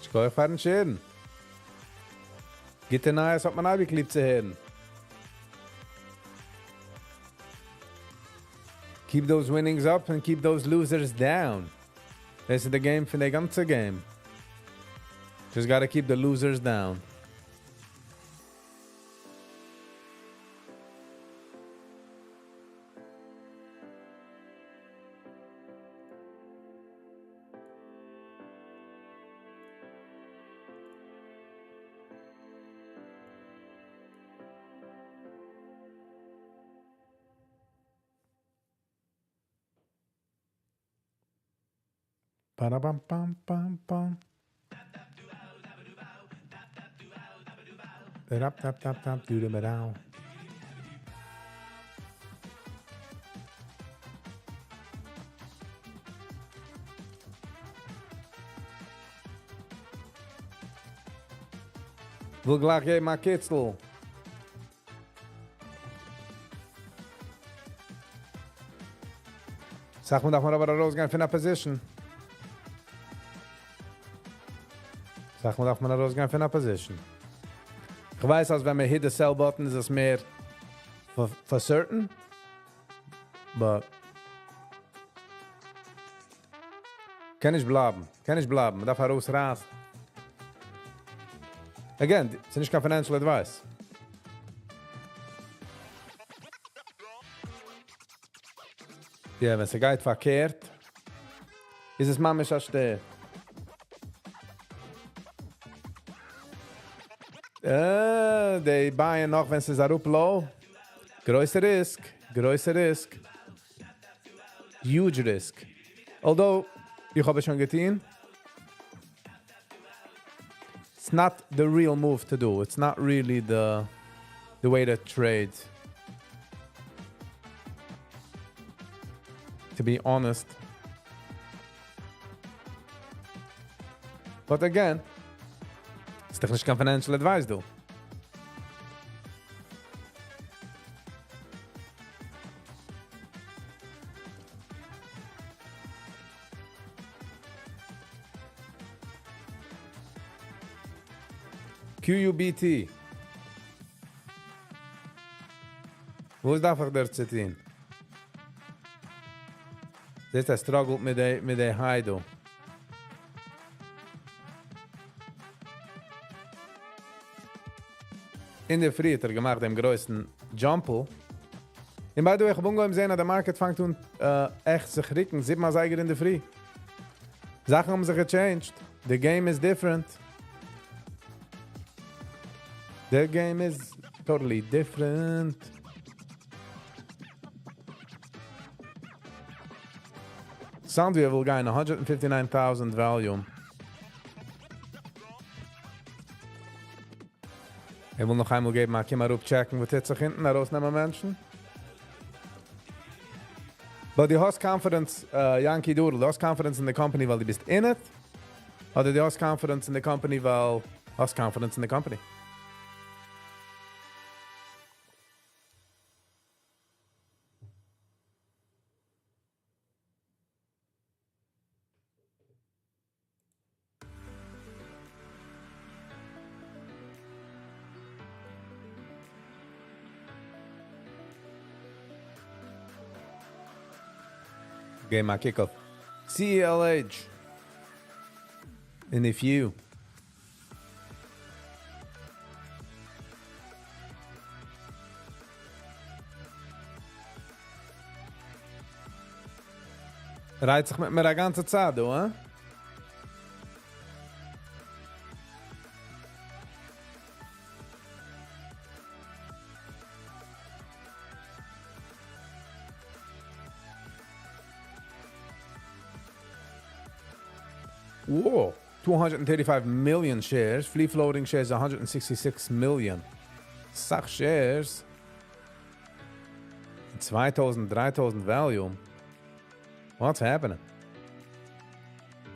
שכוח פארן share ן. גוטע נייעס האט מען אייביג ליב צו הערן. Keep those winnings up and keep those losers down. This is the game פון די גאנצע game. Just gotta keep the losers down. Ba-da-bam, bam, bam, bam. Tap, tap, tap, tap, do the down. וויל גלייך געבן א קיצל. זאג מיר, דארף מען אבער ארויסגיין פון א position. זאג מיר, דארף מען ארויסגיין פון א position. איך ווייס, אז ווען מען hit the sell button, איז עס מער for certain. But קען נישט בלייבן, קען נישט בלייבן. מען דארף ארויסרייסן. Again, ס'איז נישט קיין financial advice. יא, ווען ס'גייט פארקערט, איז עס ממש א שטער. די buy ען נאך, ווען ס'איז אראפ low. גרויסע risk, גרויסע risk. Huge risk. Although, איך האב עס שוין געטון. It's not the real move to do. It's not really the way to trade. To be honest. But again, ס'איז דאך נישט קיין financial advice, דא. QUBT. וואס דארף איך דארט צו טון? זעסט, ער struggle ט מיט די high דא. אין דער פרי האט ער געמאכט דעם גרויסן jump. און by the way, איך האב אנגעהויבן זען, אז דער market פאנגט אן עכט זיך רוקן, 7 אזייגער אין דער פרי. זאכן האבן זיך גע change ט. The game is different. The game is totally different. Sound ווי ער וויל גיין 159,000 volume. ער וויל נאך איינמאל געבן א קום אראפ check ן וואס טוט זיך אונטן, ארויסנעמען מענטשן. But דו האסט confidence, Yankee Doodle, דו האסט confidence in the company ווייל דו ביסט in it? אדער דו האסט confidence in the company ווייל האסט confidence in the company? געב א קוק אויף CELH. And if you רייצט זיך מיט מיר א גאנצע צייט דא, הא? Whoa, 235 million shares, free floating shares 166 million. אסאך shares. 2000, 3000 volume. What's happening?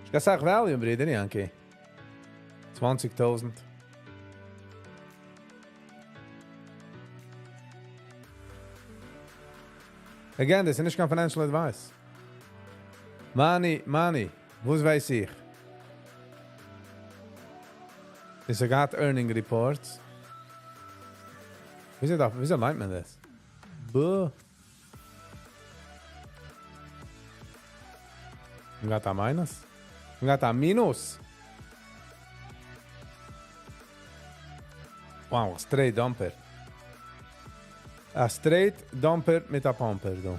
איך אסאך volume, ברודער Yankee. 20.000. Again, דאס איז נישט קיין financial advice. Money, money. וואס ווייס איך? עס גייט earning reports. וויאזוי מיינט מען דאס? בוא. גייט א minus? גייט א minus? Wow, straight dumper. א straight dumper מיט א pumper דא.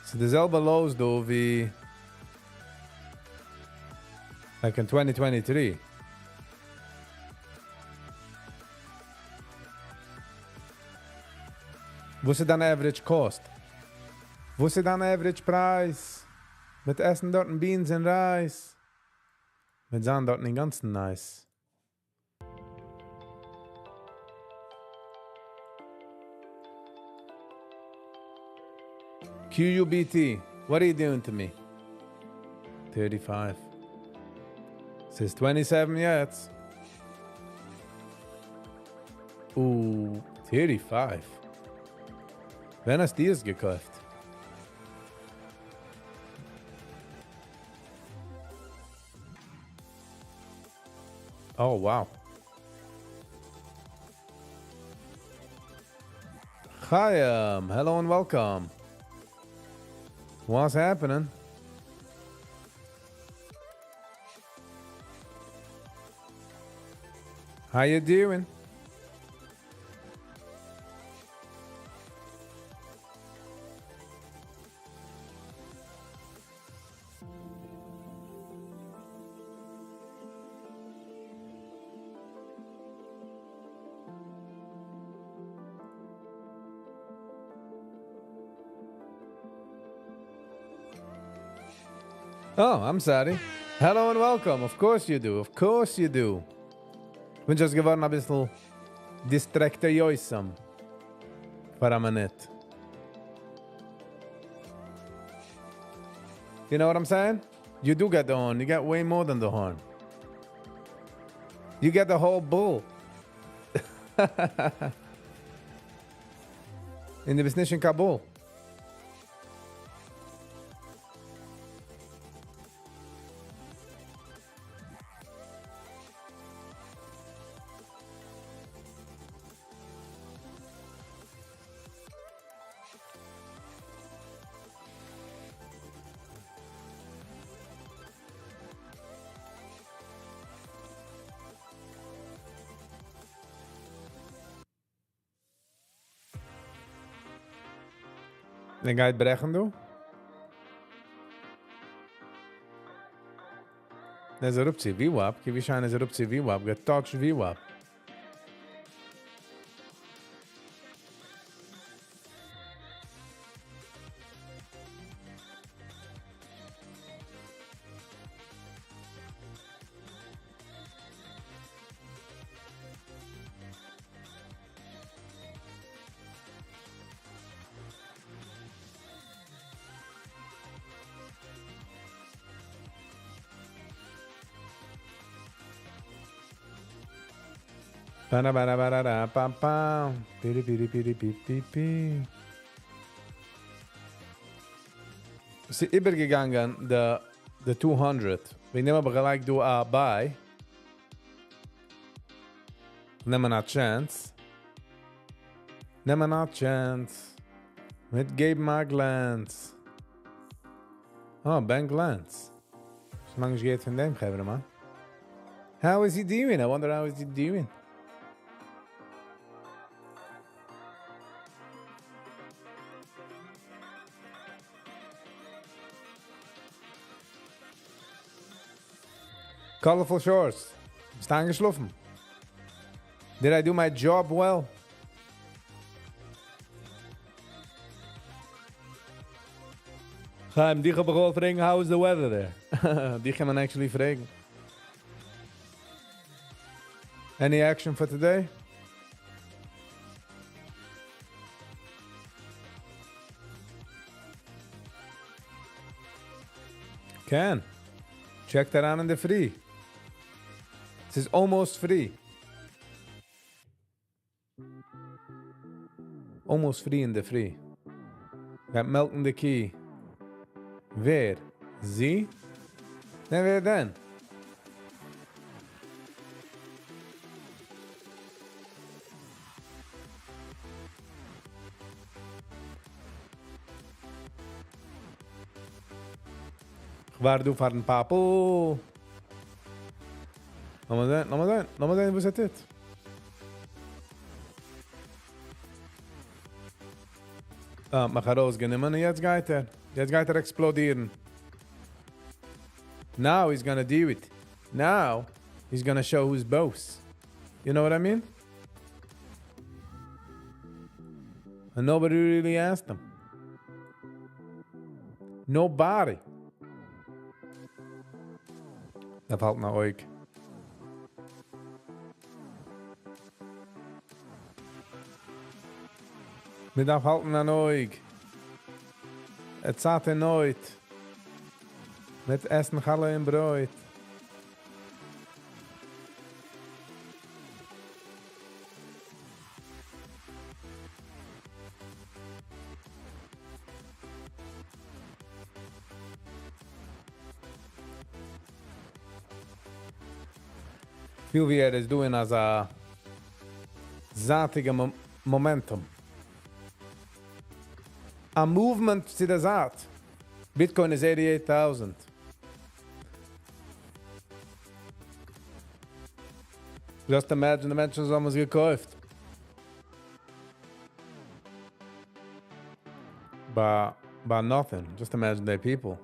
ס'איז די זעלבע lows דא ווי like in 2023. וואס איז דיין average cost? וואס איז דיין average price? מיט עסן דארט beans and rice. מיט זיין דארט אינגאנצן nice. QUBT, what are you doing to me? 35. ס'איז 27 יעצט. 35. ווען האסטו עס געקויפט? Oh, wow. Chaim, hello and welcome. What's happening? How you doing? Oh, I'm sorry. Hello and welcome. Of course you do. Of course you do. בין just געווארן א ביסל distracted יויסם. For a minute. You know what I'm saying? You do get the horn. You get way more than the horn. You get the whole bull. און דו ביסט נישט אין Kabul. דער גייט ברעכן דא? ער איז אראפ צו VWAP, ווי שיין איז אראפ צו VWAP, גע touch VWAP. Ba-da-ba-da-ba-da-da, pam, pam. Piri, piri, piri, pi, pi, pi. ס'איז איבערגעגאנגען the 200. מיר נעמען אבער גלייך דא א buy. נעמען א chance. נעמען א chance. מיט געבן א glance. Oh, Ben Glantz. שוין לאנג נישט געהערט פון דעם חברה, מאן. How is he doing? I wonder how is he doing. Colorful Shores. ביסט איינגעשלאפן? Did I do my job well? חיים, דיך האב איך געוואלט פרעגן, how is the weather there? דיך קען מען actually פרעגן. Any action for today? קען. Check אריין אין די פרי. ס'איז almost free. Almost free אין די פרי. גייט melken די קי. ווער? זי? ניין, ווער דען? ווארט דא פארן פאפל. לאמיר זען, לאמיר זען, לאמיר זען, וואס ער טוט. אה, מיך ארויסגענומען און יעצט גייט ער. יעצט גייט ער עקספלאדירן. Now he's gonna do it. Now he's gonna show who's boss. You know what I mean? And nobody really asked him. Nobody. דארף האלטן אן אויג. מען דארף האלטן אן אויג. א צייט אין נויט. מיט עסן חלה און ברויט. פיל ווי ער איז דא אין אזא זייטיגע momentum. א movement צו דער זייט. Bitcoin איז 88,000. Just imagine די מענטשן וואס האבן עס געקויפט. ביי nothing. Just imagine the people.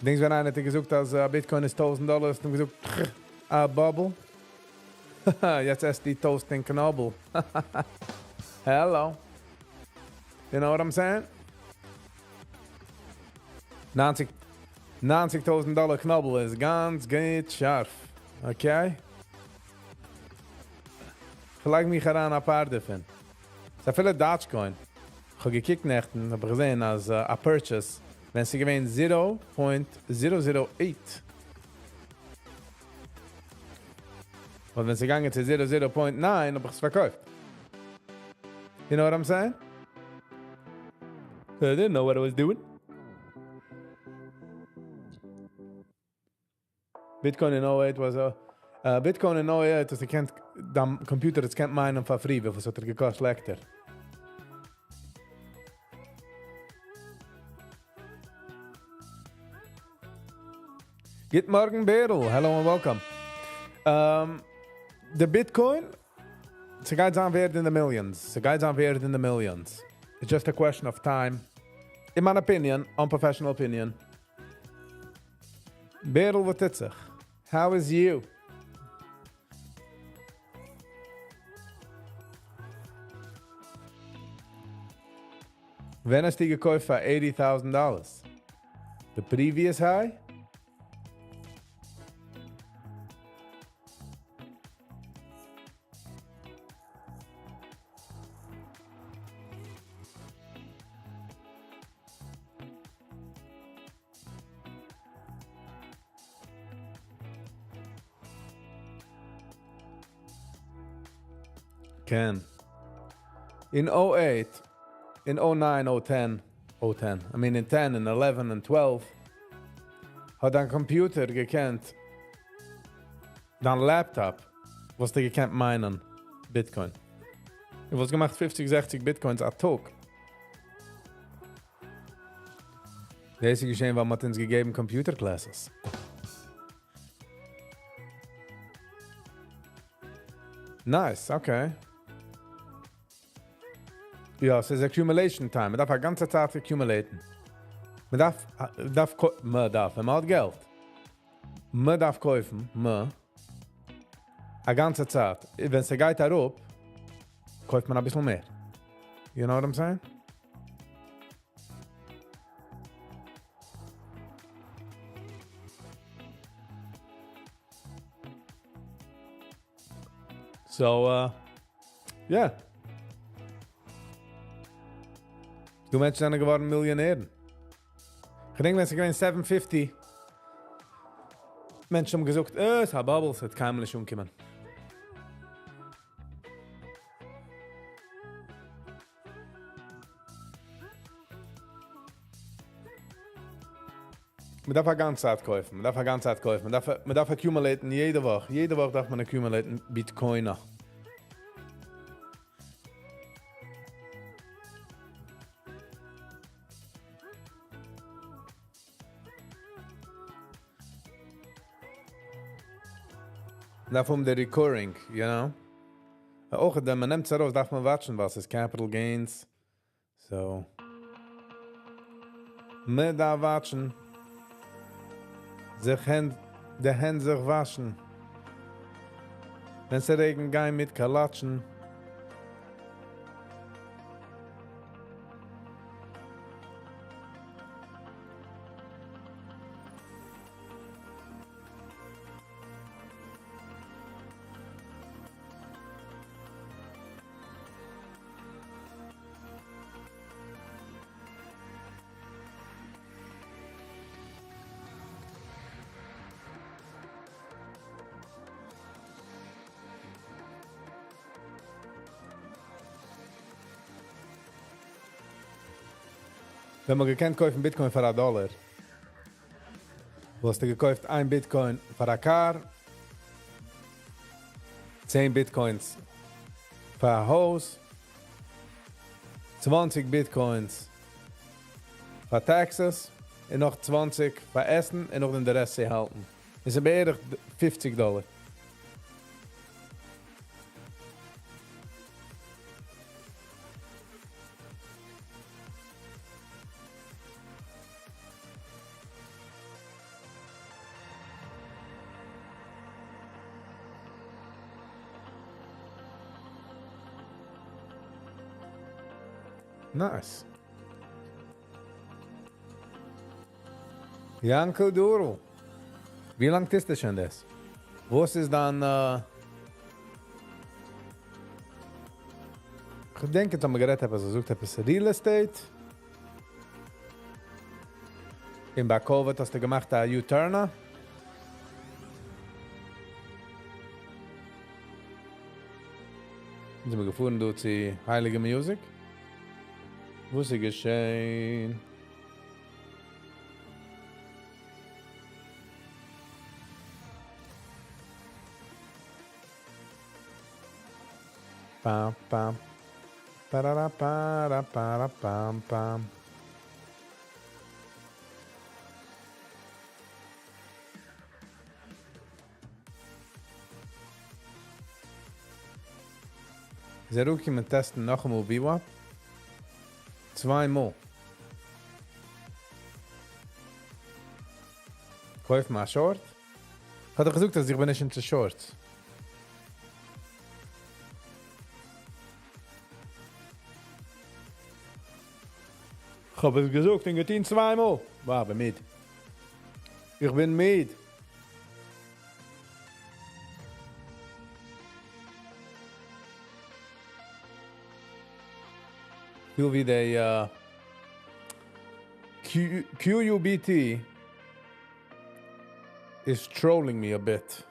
דענקסט ווען איינער האט געזאגט אז Bitcoin איז 1000 דאלאר, האט מען געזאגט, א bubble. יעצט עסט די toast און קנאבל. Hello. You know what I'm saying? 90.000 דאלאר קנאבל איז גאנץ גוט שארף. Okay? כ'לייג מיך אריין א פאר דערפון. ס'איז אפילו Dogecoin. איך האב געקוקט נעכטן, האב איך געזען אז א purchase, ווען ס'איז געווען 0.008. און ווען ס'איז געגאנגען צו 0.0.9, האב איך עס פארקויפט. You know what I'm saying? I didn't know what I was doing. Bitcoin in 08 was a Bitcoin in 08 האסטו געקענט דיין computer האט געקענט mine ען פאר free, וויפיל ס'האט דיר געקאסט לעקטער. גוט מארגן, Berel. Hello and welcome. The Bitcoin, ס'גייט זיין ווערד in the millions. ס'גייט זיין ווערד in the millions. It's just a question of time. In my opinion, unprofessional opinion. Berel, וואס טוט זיך? How is you? ווען האסטו געקויפט פאר $80,000? The previous high? קען. אין 08, אין 09, 010, 010, I mean אין 10 און 11 און 12, האט דיין computer געקענט, דיין laptop, וואלסטו געקענט mine ען Bitcoin. דו וואלסט געמאכט 50, 60 Bitcoins א טאג. דאס איז געשען, ווייל מ'האט אונז געגעבן computer classes. Nice, okay. יא, ס'איז accumulation time. מ'דארף א גאנצע צייט accumulate ן. מ'דארף, דארף, מ'דארף, ווען מ'האט געלט. מ'דארף קויפן, א גאנצע צייט. ווען ס'גייט אראפ, קויפט מען א ביסל מער. You know what I'm saying? So, yeah. דא מענטשן זענען געווארן מיליאנערן. איך געדענק ווען ס'איז געווען 750. מענטשן האבן געזאגט, ס'איז א bubble, ס'וועט קיינמאל נישט אנקומען. מ'דארף א גאנצע צייט קויפן, מ'דארף א גאנצע צייט קויפן, מ'דארף accumulate ן יעדע וואך, יעדע וואך דארף מען accumulate ן Bitcoin. מ'דארף האבן די recurring, you know? אויך ווען מ'נעמט עס ארויס דארף מען watch ן, ווייל ס'איז capital gains. So, מ'דארף watch ן. זיך הענט, די הענט זיך וואשן. ווען ס'רעגנט, גיין מיט קאלאטשן. ווען מען געקענט קויפן Bitcoin פאר א דאלאר, וואלסטו געקויפט איין Bitcoin פאר א car, 10 Bitcoins פאר א הויז, 20 Bitcoins פאר taxes, און נאך 20 פאר עסן, און נאך דעם די רעשט צו האלטן. עס איז בערך 50 דאלאר. Nice. Yanko Doodle. ווי לאנג טוסטו שוין דאס? וואס איז דיין... איך געדענק, יעצט האבן מיר גערעדט עפעס, ער זאגט עפעס real estate. אין ביי COVID האסטו געמאכט א U-turn? זענען מיר געפארן דא צו הייליגע music. וואס איז געשען? Pam, pam. Parara, para, para, pam, pam. איז ער אנגעקומען test ן נאכאמאל VWAP? צוויי מאל. קויף מיר א short. האט ער געזאגט, אז איך בין נישט into shorts. איך האב עס געזאגט און געטון צוויי מאל. וואו, בין מיד. איך בין מיד. פיל ווי די QUBT is trolling me a bit.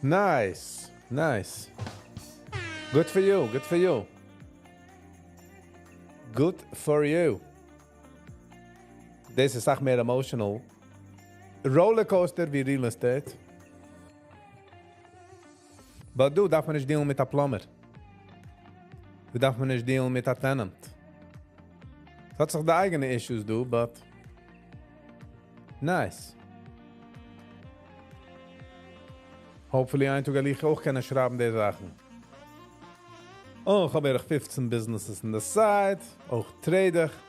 Nice, nice. Good for you, good for you. Good for you. דאס איז אסאך מער emotional roller coaster ווי real estate. But דא דארף מען נישט dealen מיט א plumber. דא דארף מען נישט dealen מיט א tenant. עס האט זיך די אייגענע issues דא, but nice. Hopefully איין טאג וועל איך אויך קענען שרייבן די זאכן. Oh, איך האב בערך 15 businesses in the side, אויך trade איך.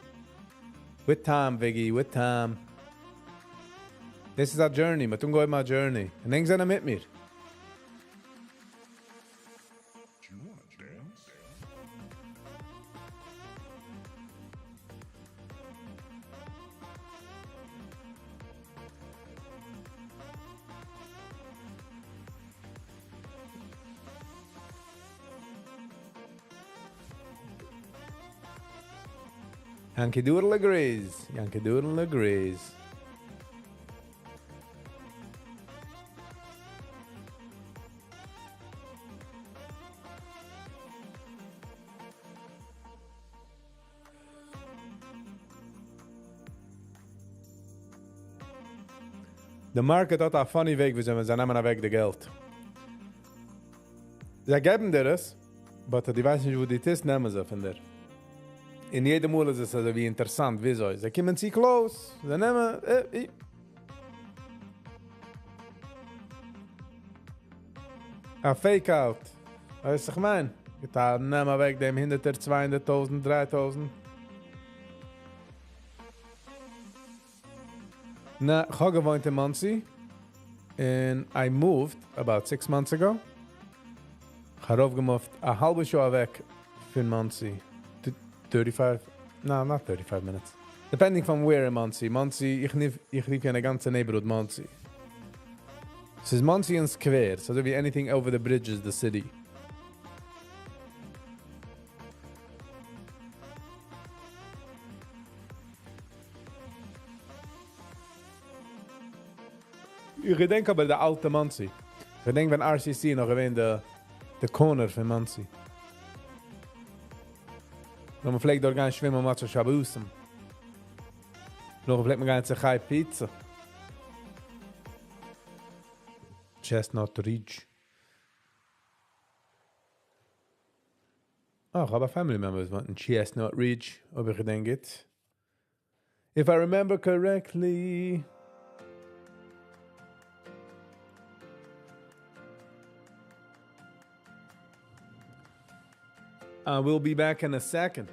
With time, Viggy, with time. This is a journey, מיר טון גאר א journey. און ענק זענען מיט מיר. Do you wanna dance? Yankee Doodle agrees. Yankee Doodle agrees. The market האט א funny וועג, ווי זיי נעמען אוועק די געלט. זיי געבן דיר עס, but דו ווייסט נישט, וואו דו טוסט, נעמען זיי פון דיר. און יעדע מאל איז עס אזוי ווי אינטערעסאנט, וויאזוי. זיי קומען צו close, זיי נעמען, אה. א fake out. ווייסט וואס איך מיין? געטאן, נעם אוועק דעם הונדערטער, 200.000, 3.000. נא, איך האב געוואוינט אין Monsey. And I moved about 6 months ago. איך האב ארויפגעמופט א האלבע שעה אוועק פון Monsey. 35, no, not 35 minutes. Depending from where in Monsey. Monsey, איך רוף א גאנצע neighborhood Monsey. עס איז Monsey און Square, so ווי anything over the bridge is the city. איך געדענק אבער די אלטע Monsey. איך געדענק ווען RCC נאך געווען די corner פון Monsey. ווען מען פלעגט דארט גיין שווימען מוצאי שבתים. נאך פלעגט מען גיין צו Chai Pizza. Chestnut Ridge. Oh, איך האב א family member וואס וואוינט אין Chestnut Ridge, אויב איך געדענק גוט. If I remember correctly. I will be back in a second.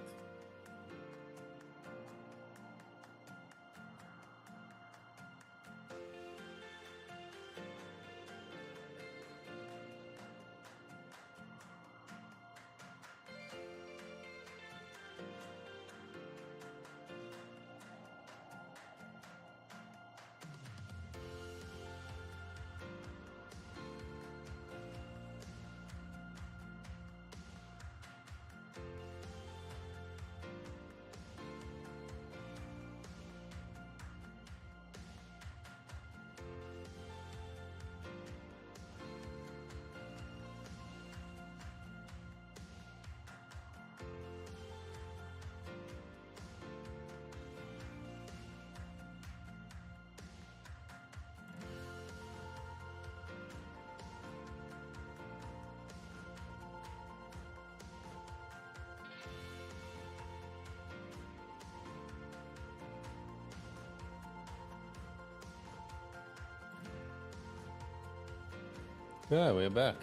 Yeah, we're back.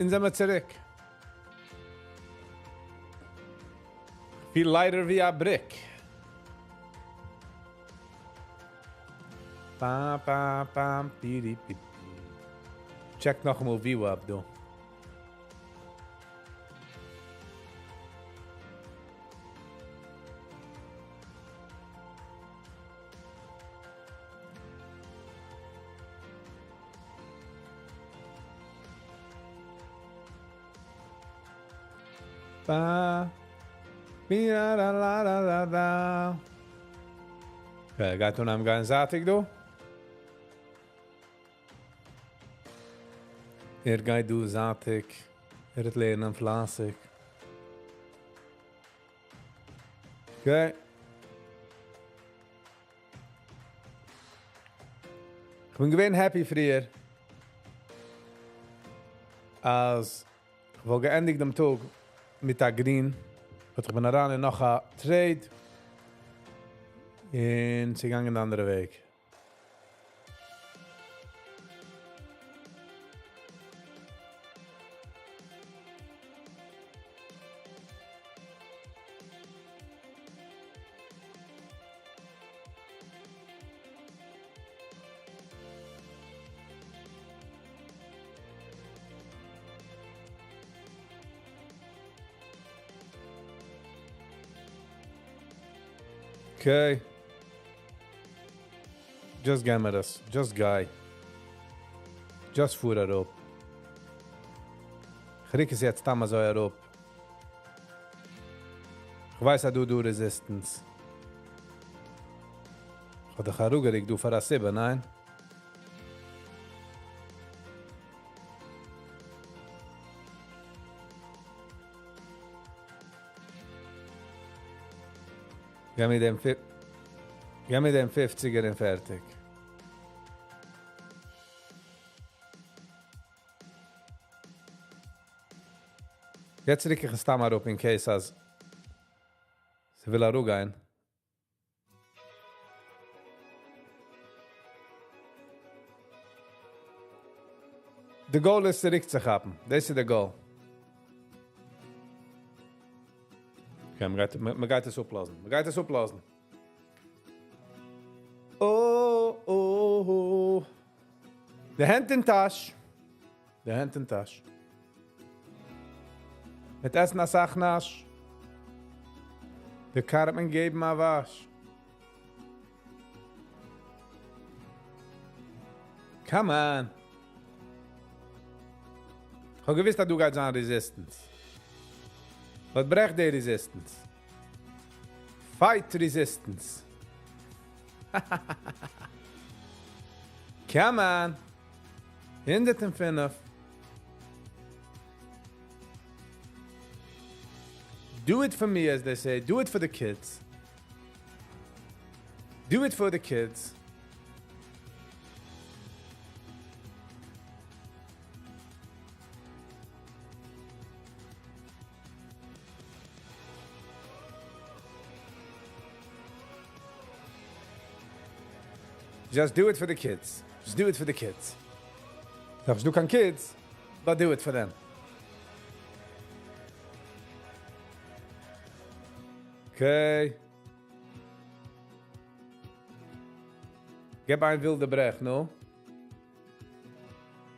אונז זעמיר צוריק. פיל lighter ווי א brick. Pam, pam, pam, piri, pi, pi. Check נאכאמאל VWAP דא. Ba, mi, la, la, la, la, la, la. Okay, גייט אן א גאנצע זייטיג דא. ער גייט דא זייטיג, ער וועט לערנען פלייסיג. Okay. איך בין געווען happy פריער, אז איך וואלט געענדיגט דעם טאג מיט א green, but איך בין אריין אין נאך א trade און ס'איז געגאנגען די אנדערע וועג. Okay. Just גיי מיר עס. Just גיי. Just פאר אראפ. איך ריק עס יעצט סתם אזוי אראפ. איך ווייס אז דא דא resistance. איך האב דיך אראפגעריקט דא פאר א סיבה, ניין? גיב מיר דעם, גיב מיר דעם 50ער און פערטיג. יעצט ריק איך עס סתם אראפ in case אז ס'וויל אראפגיין. The goal איז צוריק צו כאפן. דאס איז the goal. Okay, מען גייט עס אפלאזן. מען גייט עס אפלאזן. Oh, oh, oh. די הענט אין טאש. די הענט אין טאש. מיט עסן א סאך נאש. די car האט מען געגעבן א וואש. Come on. איך האב געוואוסט, אז דא גייט זיין resistance. וואס ברעכט די resistance? Fight resistance. Come on. 105. Do it for me, as they say. Do it for the kids. Do it for the kids. Just do it for the kids. Just do it for the kids. ס'איז דא קיין kids, but do it for them. Okay. גיב איין ווילדע ברעך, no?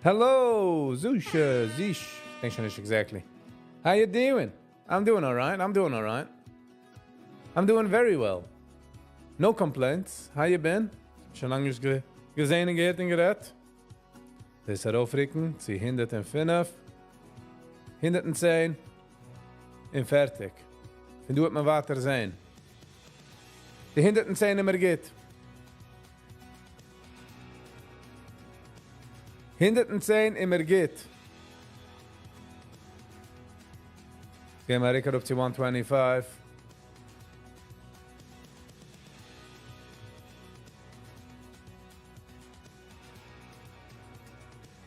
Hello, Zusha, Zish. Denk שוין נישט exactly. How you doing? I'm doing all right. I'm doing all right. I'm doing very well. No complaints. How you been? שוין לאנג נישט געזען און געהערט און גערעדט. דאס ארויפריקן צו 105, 110 און פערטיג. און דא וועט מען ווייטער זען. די 110 אימער גוט. 110 אימער גוט. גייען מיר אראפ צו 125.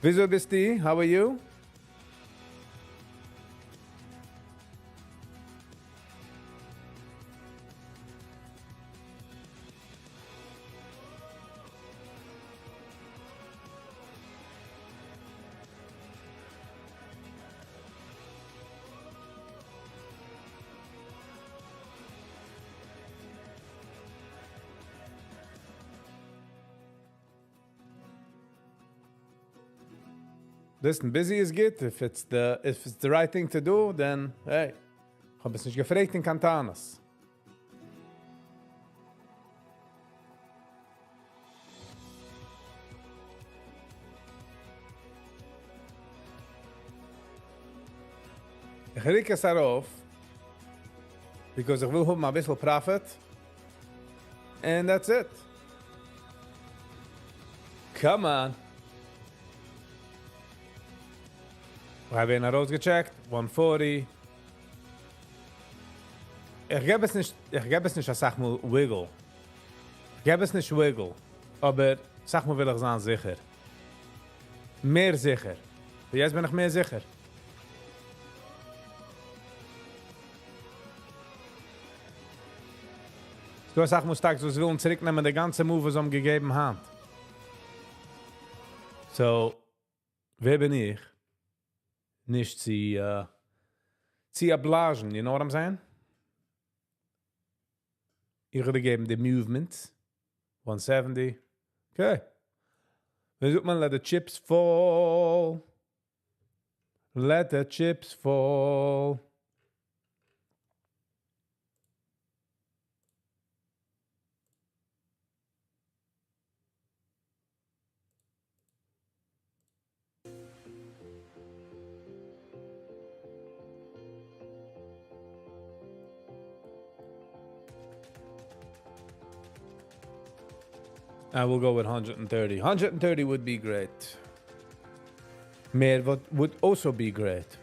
וויאזוי ביסטו? How are you? Listen, busy is good. If it's the right thing to do, then hey. איך האב עס נישט געפרעגט אין קיין טענות. איך ריק עס ארויף, because איך וויל האבן א ביסל profit, and that's it. Come on. מיר האבן ארויסגעטשעקט, 140. איך געב עס נישט, איך געב עס נישט אסאך מאל wiggle. איך געב עס נישט wiggle, אבער אסאך מאל וויל איך זיין זיכער. מער זיכער. יעצט בין איך מער זיכער. ס'דא אסאך מאל stocks וואס ווילן צוריקנעמען די גאנצע move וואס זיי האבן געגעבן היינט. So, ווער בין איך? נישט צו, צו oblige'ן, you know what I'm saying? איך וואלט געגעבן די movement. 170. Okay. ווי זאגט מען, let the chips fall. Let the chips fall. I will go with 130. 130 would be great. מער would also be great.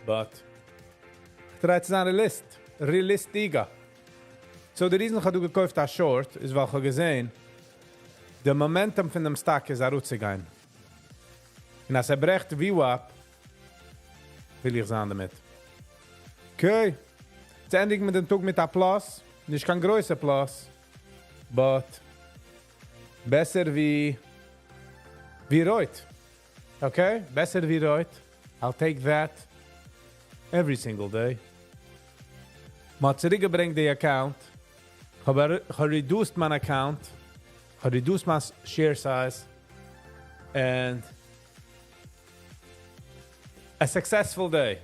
But try צו זיין realist. Realistiga. So the reason איך האב געקויפט א short איז ווייל איך האב געזען, the momentum פון דעם stock איז ארויסצוגיין. און אז ער ברעכט VWAP, וויל איך זיין דערמיט. Okay. צו ענדיגן מיט דעם טאג מיט א plus. נישט קיין גרויסע plus. But בעסער ווי רויט. Okay? בעסער ווי רויט. I'll take that every single day. מ'האט צוריקגעברענגט די account. איך האב reduced מיין account. איך האב reduced מיין share size. And a successful day.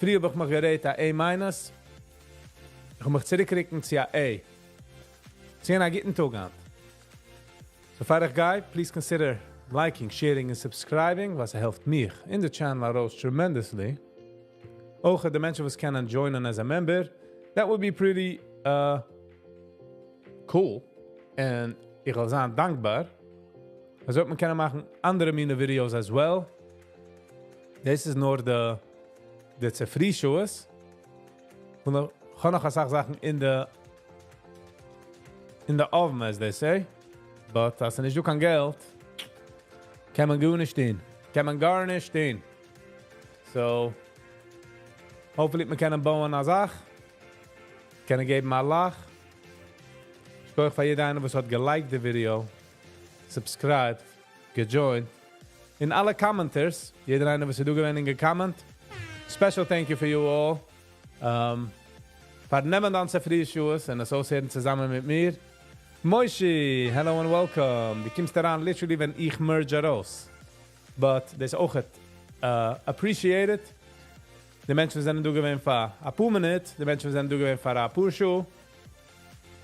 פריער האב איך מיך געrate א A minus. איך האב מיך צוריקגערוקט צו א A. צו א גוטן טאג היינט. So פאר איך גיי, please consider liking, sharing and subscribing, וואס העלפט מיך אין the channel ארויס tremendously. אויך די מענטשן וואס קענען join'ען as a member, that would be pretty cool. And איך וועל זיין דאנקבאר. אזוי וועט מען קענען מאכן אנדערע מינע videos as well. דאס איז נאר די צופרי shows. און איך האב נאך אסאך זאכן in the oven, as they say. But אז נישט דא קיין געלט, קען מען גארנישט טון. קען מען גארנישט טון. So, hopefully מיר קענען בויען א זאך. קענען געבן א לאך. שכוח פאר יעדער איינער וואס האט געliked די video, subscribed, געjoined. און אלע commenters, יעדער איינער וואס איז דא געווען און געcomment. Special thank you for you all. פאר נעמען די צופרי שעות און עס אויסהערן צוזאמען מיט מיר. Moishi, hello and welcome. דו קומסט אריין literally ווען איך merge ארויס. But דאס איז אויך appreciated. די מענטשן זענען דא געווען פאר א פאר מינוט, די מענטשן זענען דא געווען פאר א פאר שעה.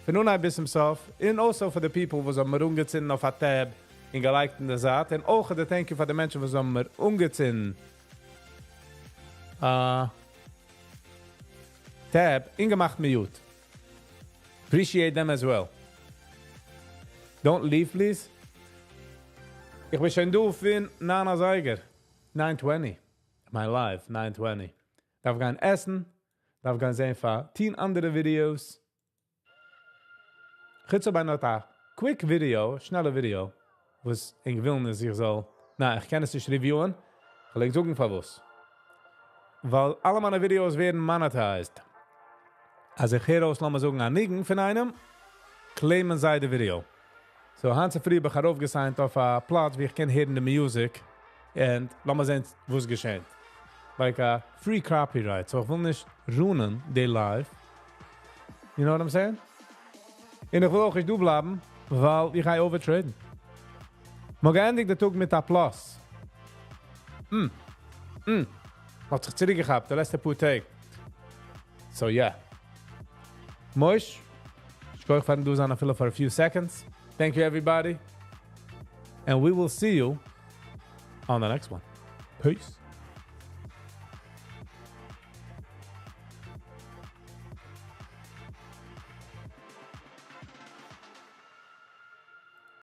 פון אנהייב ביז צום סוף. And also for the people וואס האבן מיר אנגעצינדן אויף א tab און געliked אין דער זייט. און אויך די thank you פאר די מענטשן וואס האבן מיר אנגעצינדן tab און געמאכט mute. Appreciate them as well. Don't leave, please. איך בין שוין דא פון 9 אזייגער. 9:20. My live, 9:20. דארף גיין עסן. דארף גיין זען פאר 10 אנדערע videos. חוץ אויב איינער האט א quick video, שנעלע video, וואס איך וויל נישט, איך זאל, נא, איך קען עס נישט review'ען. איך וועל זאגן פארוואס. ווייל אלע מיינע videos ווערן monetized. אז איך הער אויס, לאמיר זאגן, א ניגון פון איינעם, claim'ען זיי די video. So, היינט צופרי האב איך ארויפגעsigned אויף א פלאץ, וואו איך קען הערן די music. און לאמיר זען, וואס געשעט. Like a free copyright. So, איך וויל נישט ruin'ען די live. You know what I'm saying? און איך וויל אויך נישט דא בלייבן, ווייל איך גיי overtrade'ן. מ'האט געענדיגט די טאג מיט א plus. האט זיך צוריקגעכאפט, די לעצטע פאר טעג. So, yeah. Moish, שכוח פארן דא זיין אפילו for a few seconds. Thank you, everybody. And we will see you on the next one. Peace.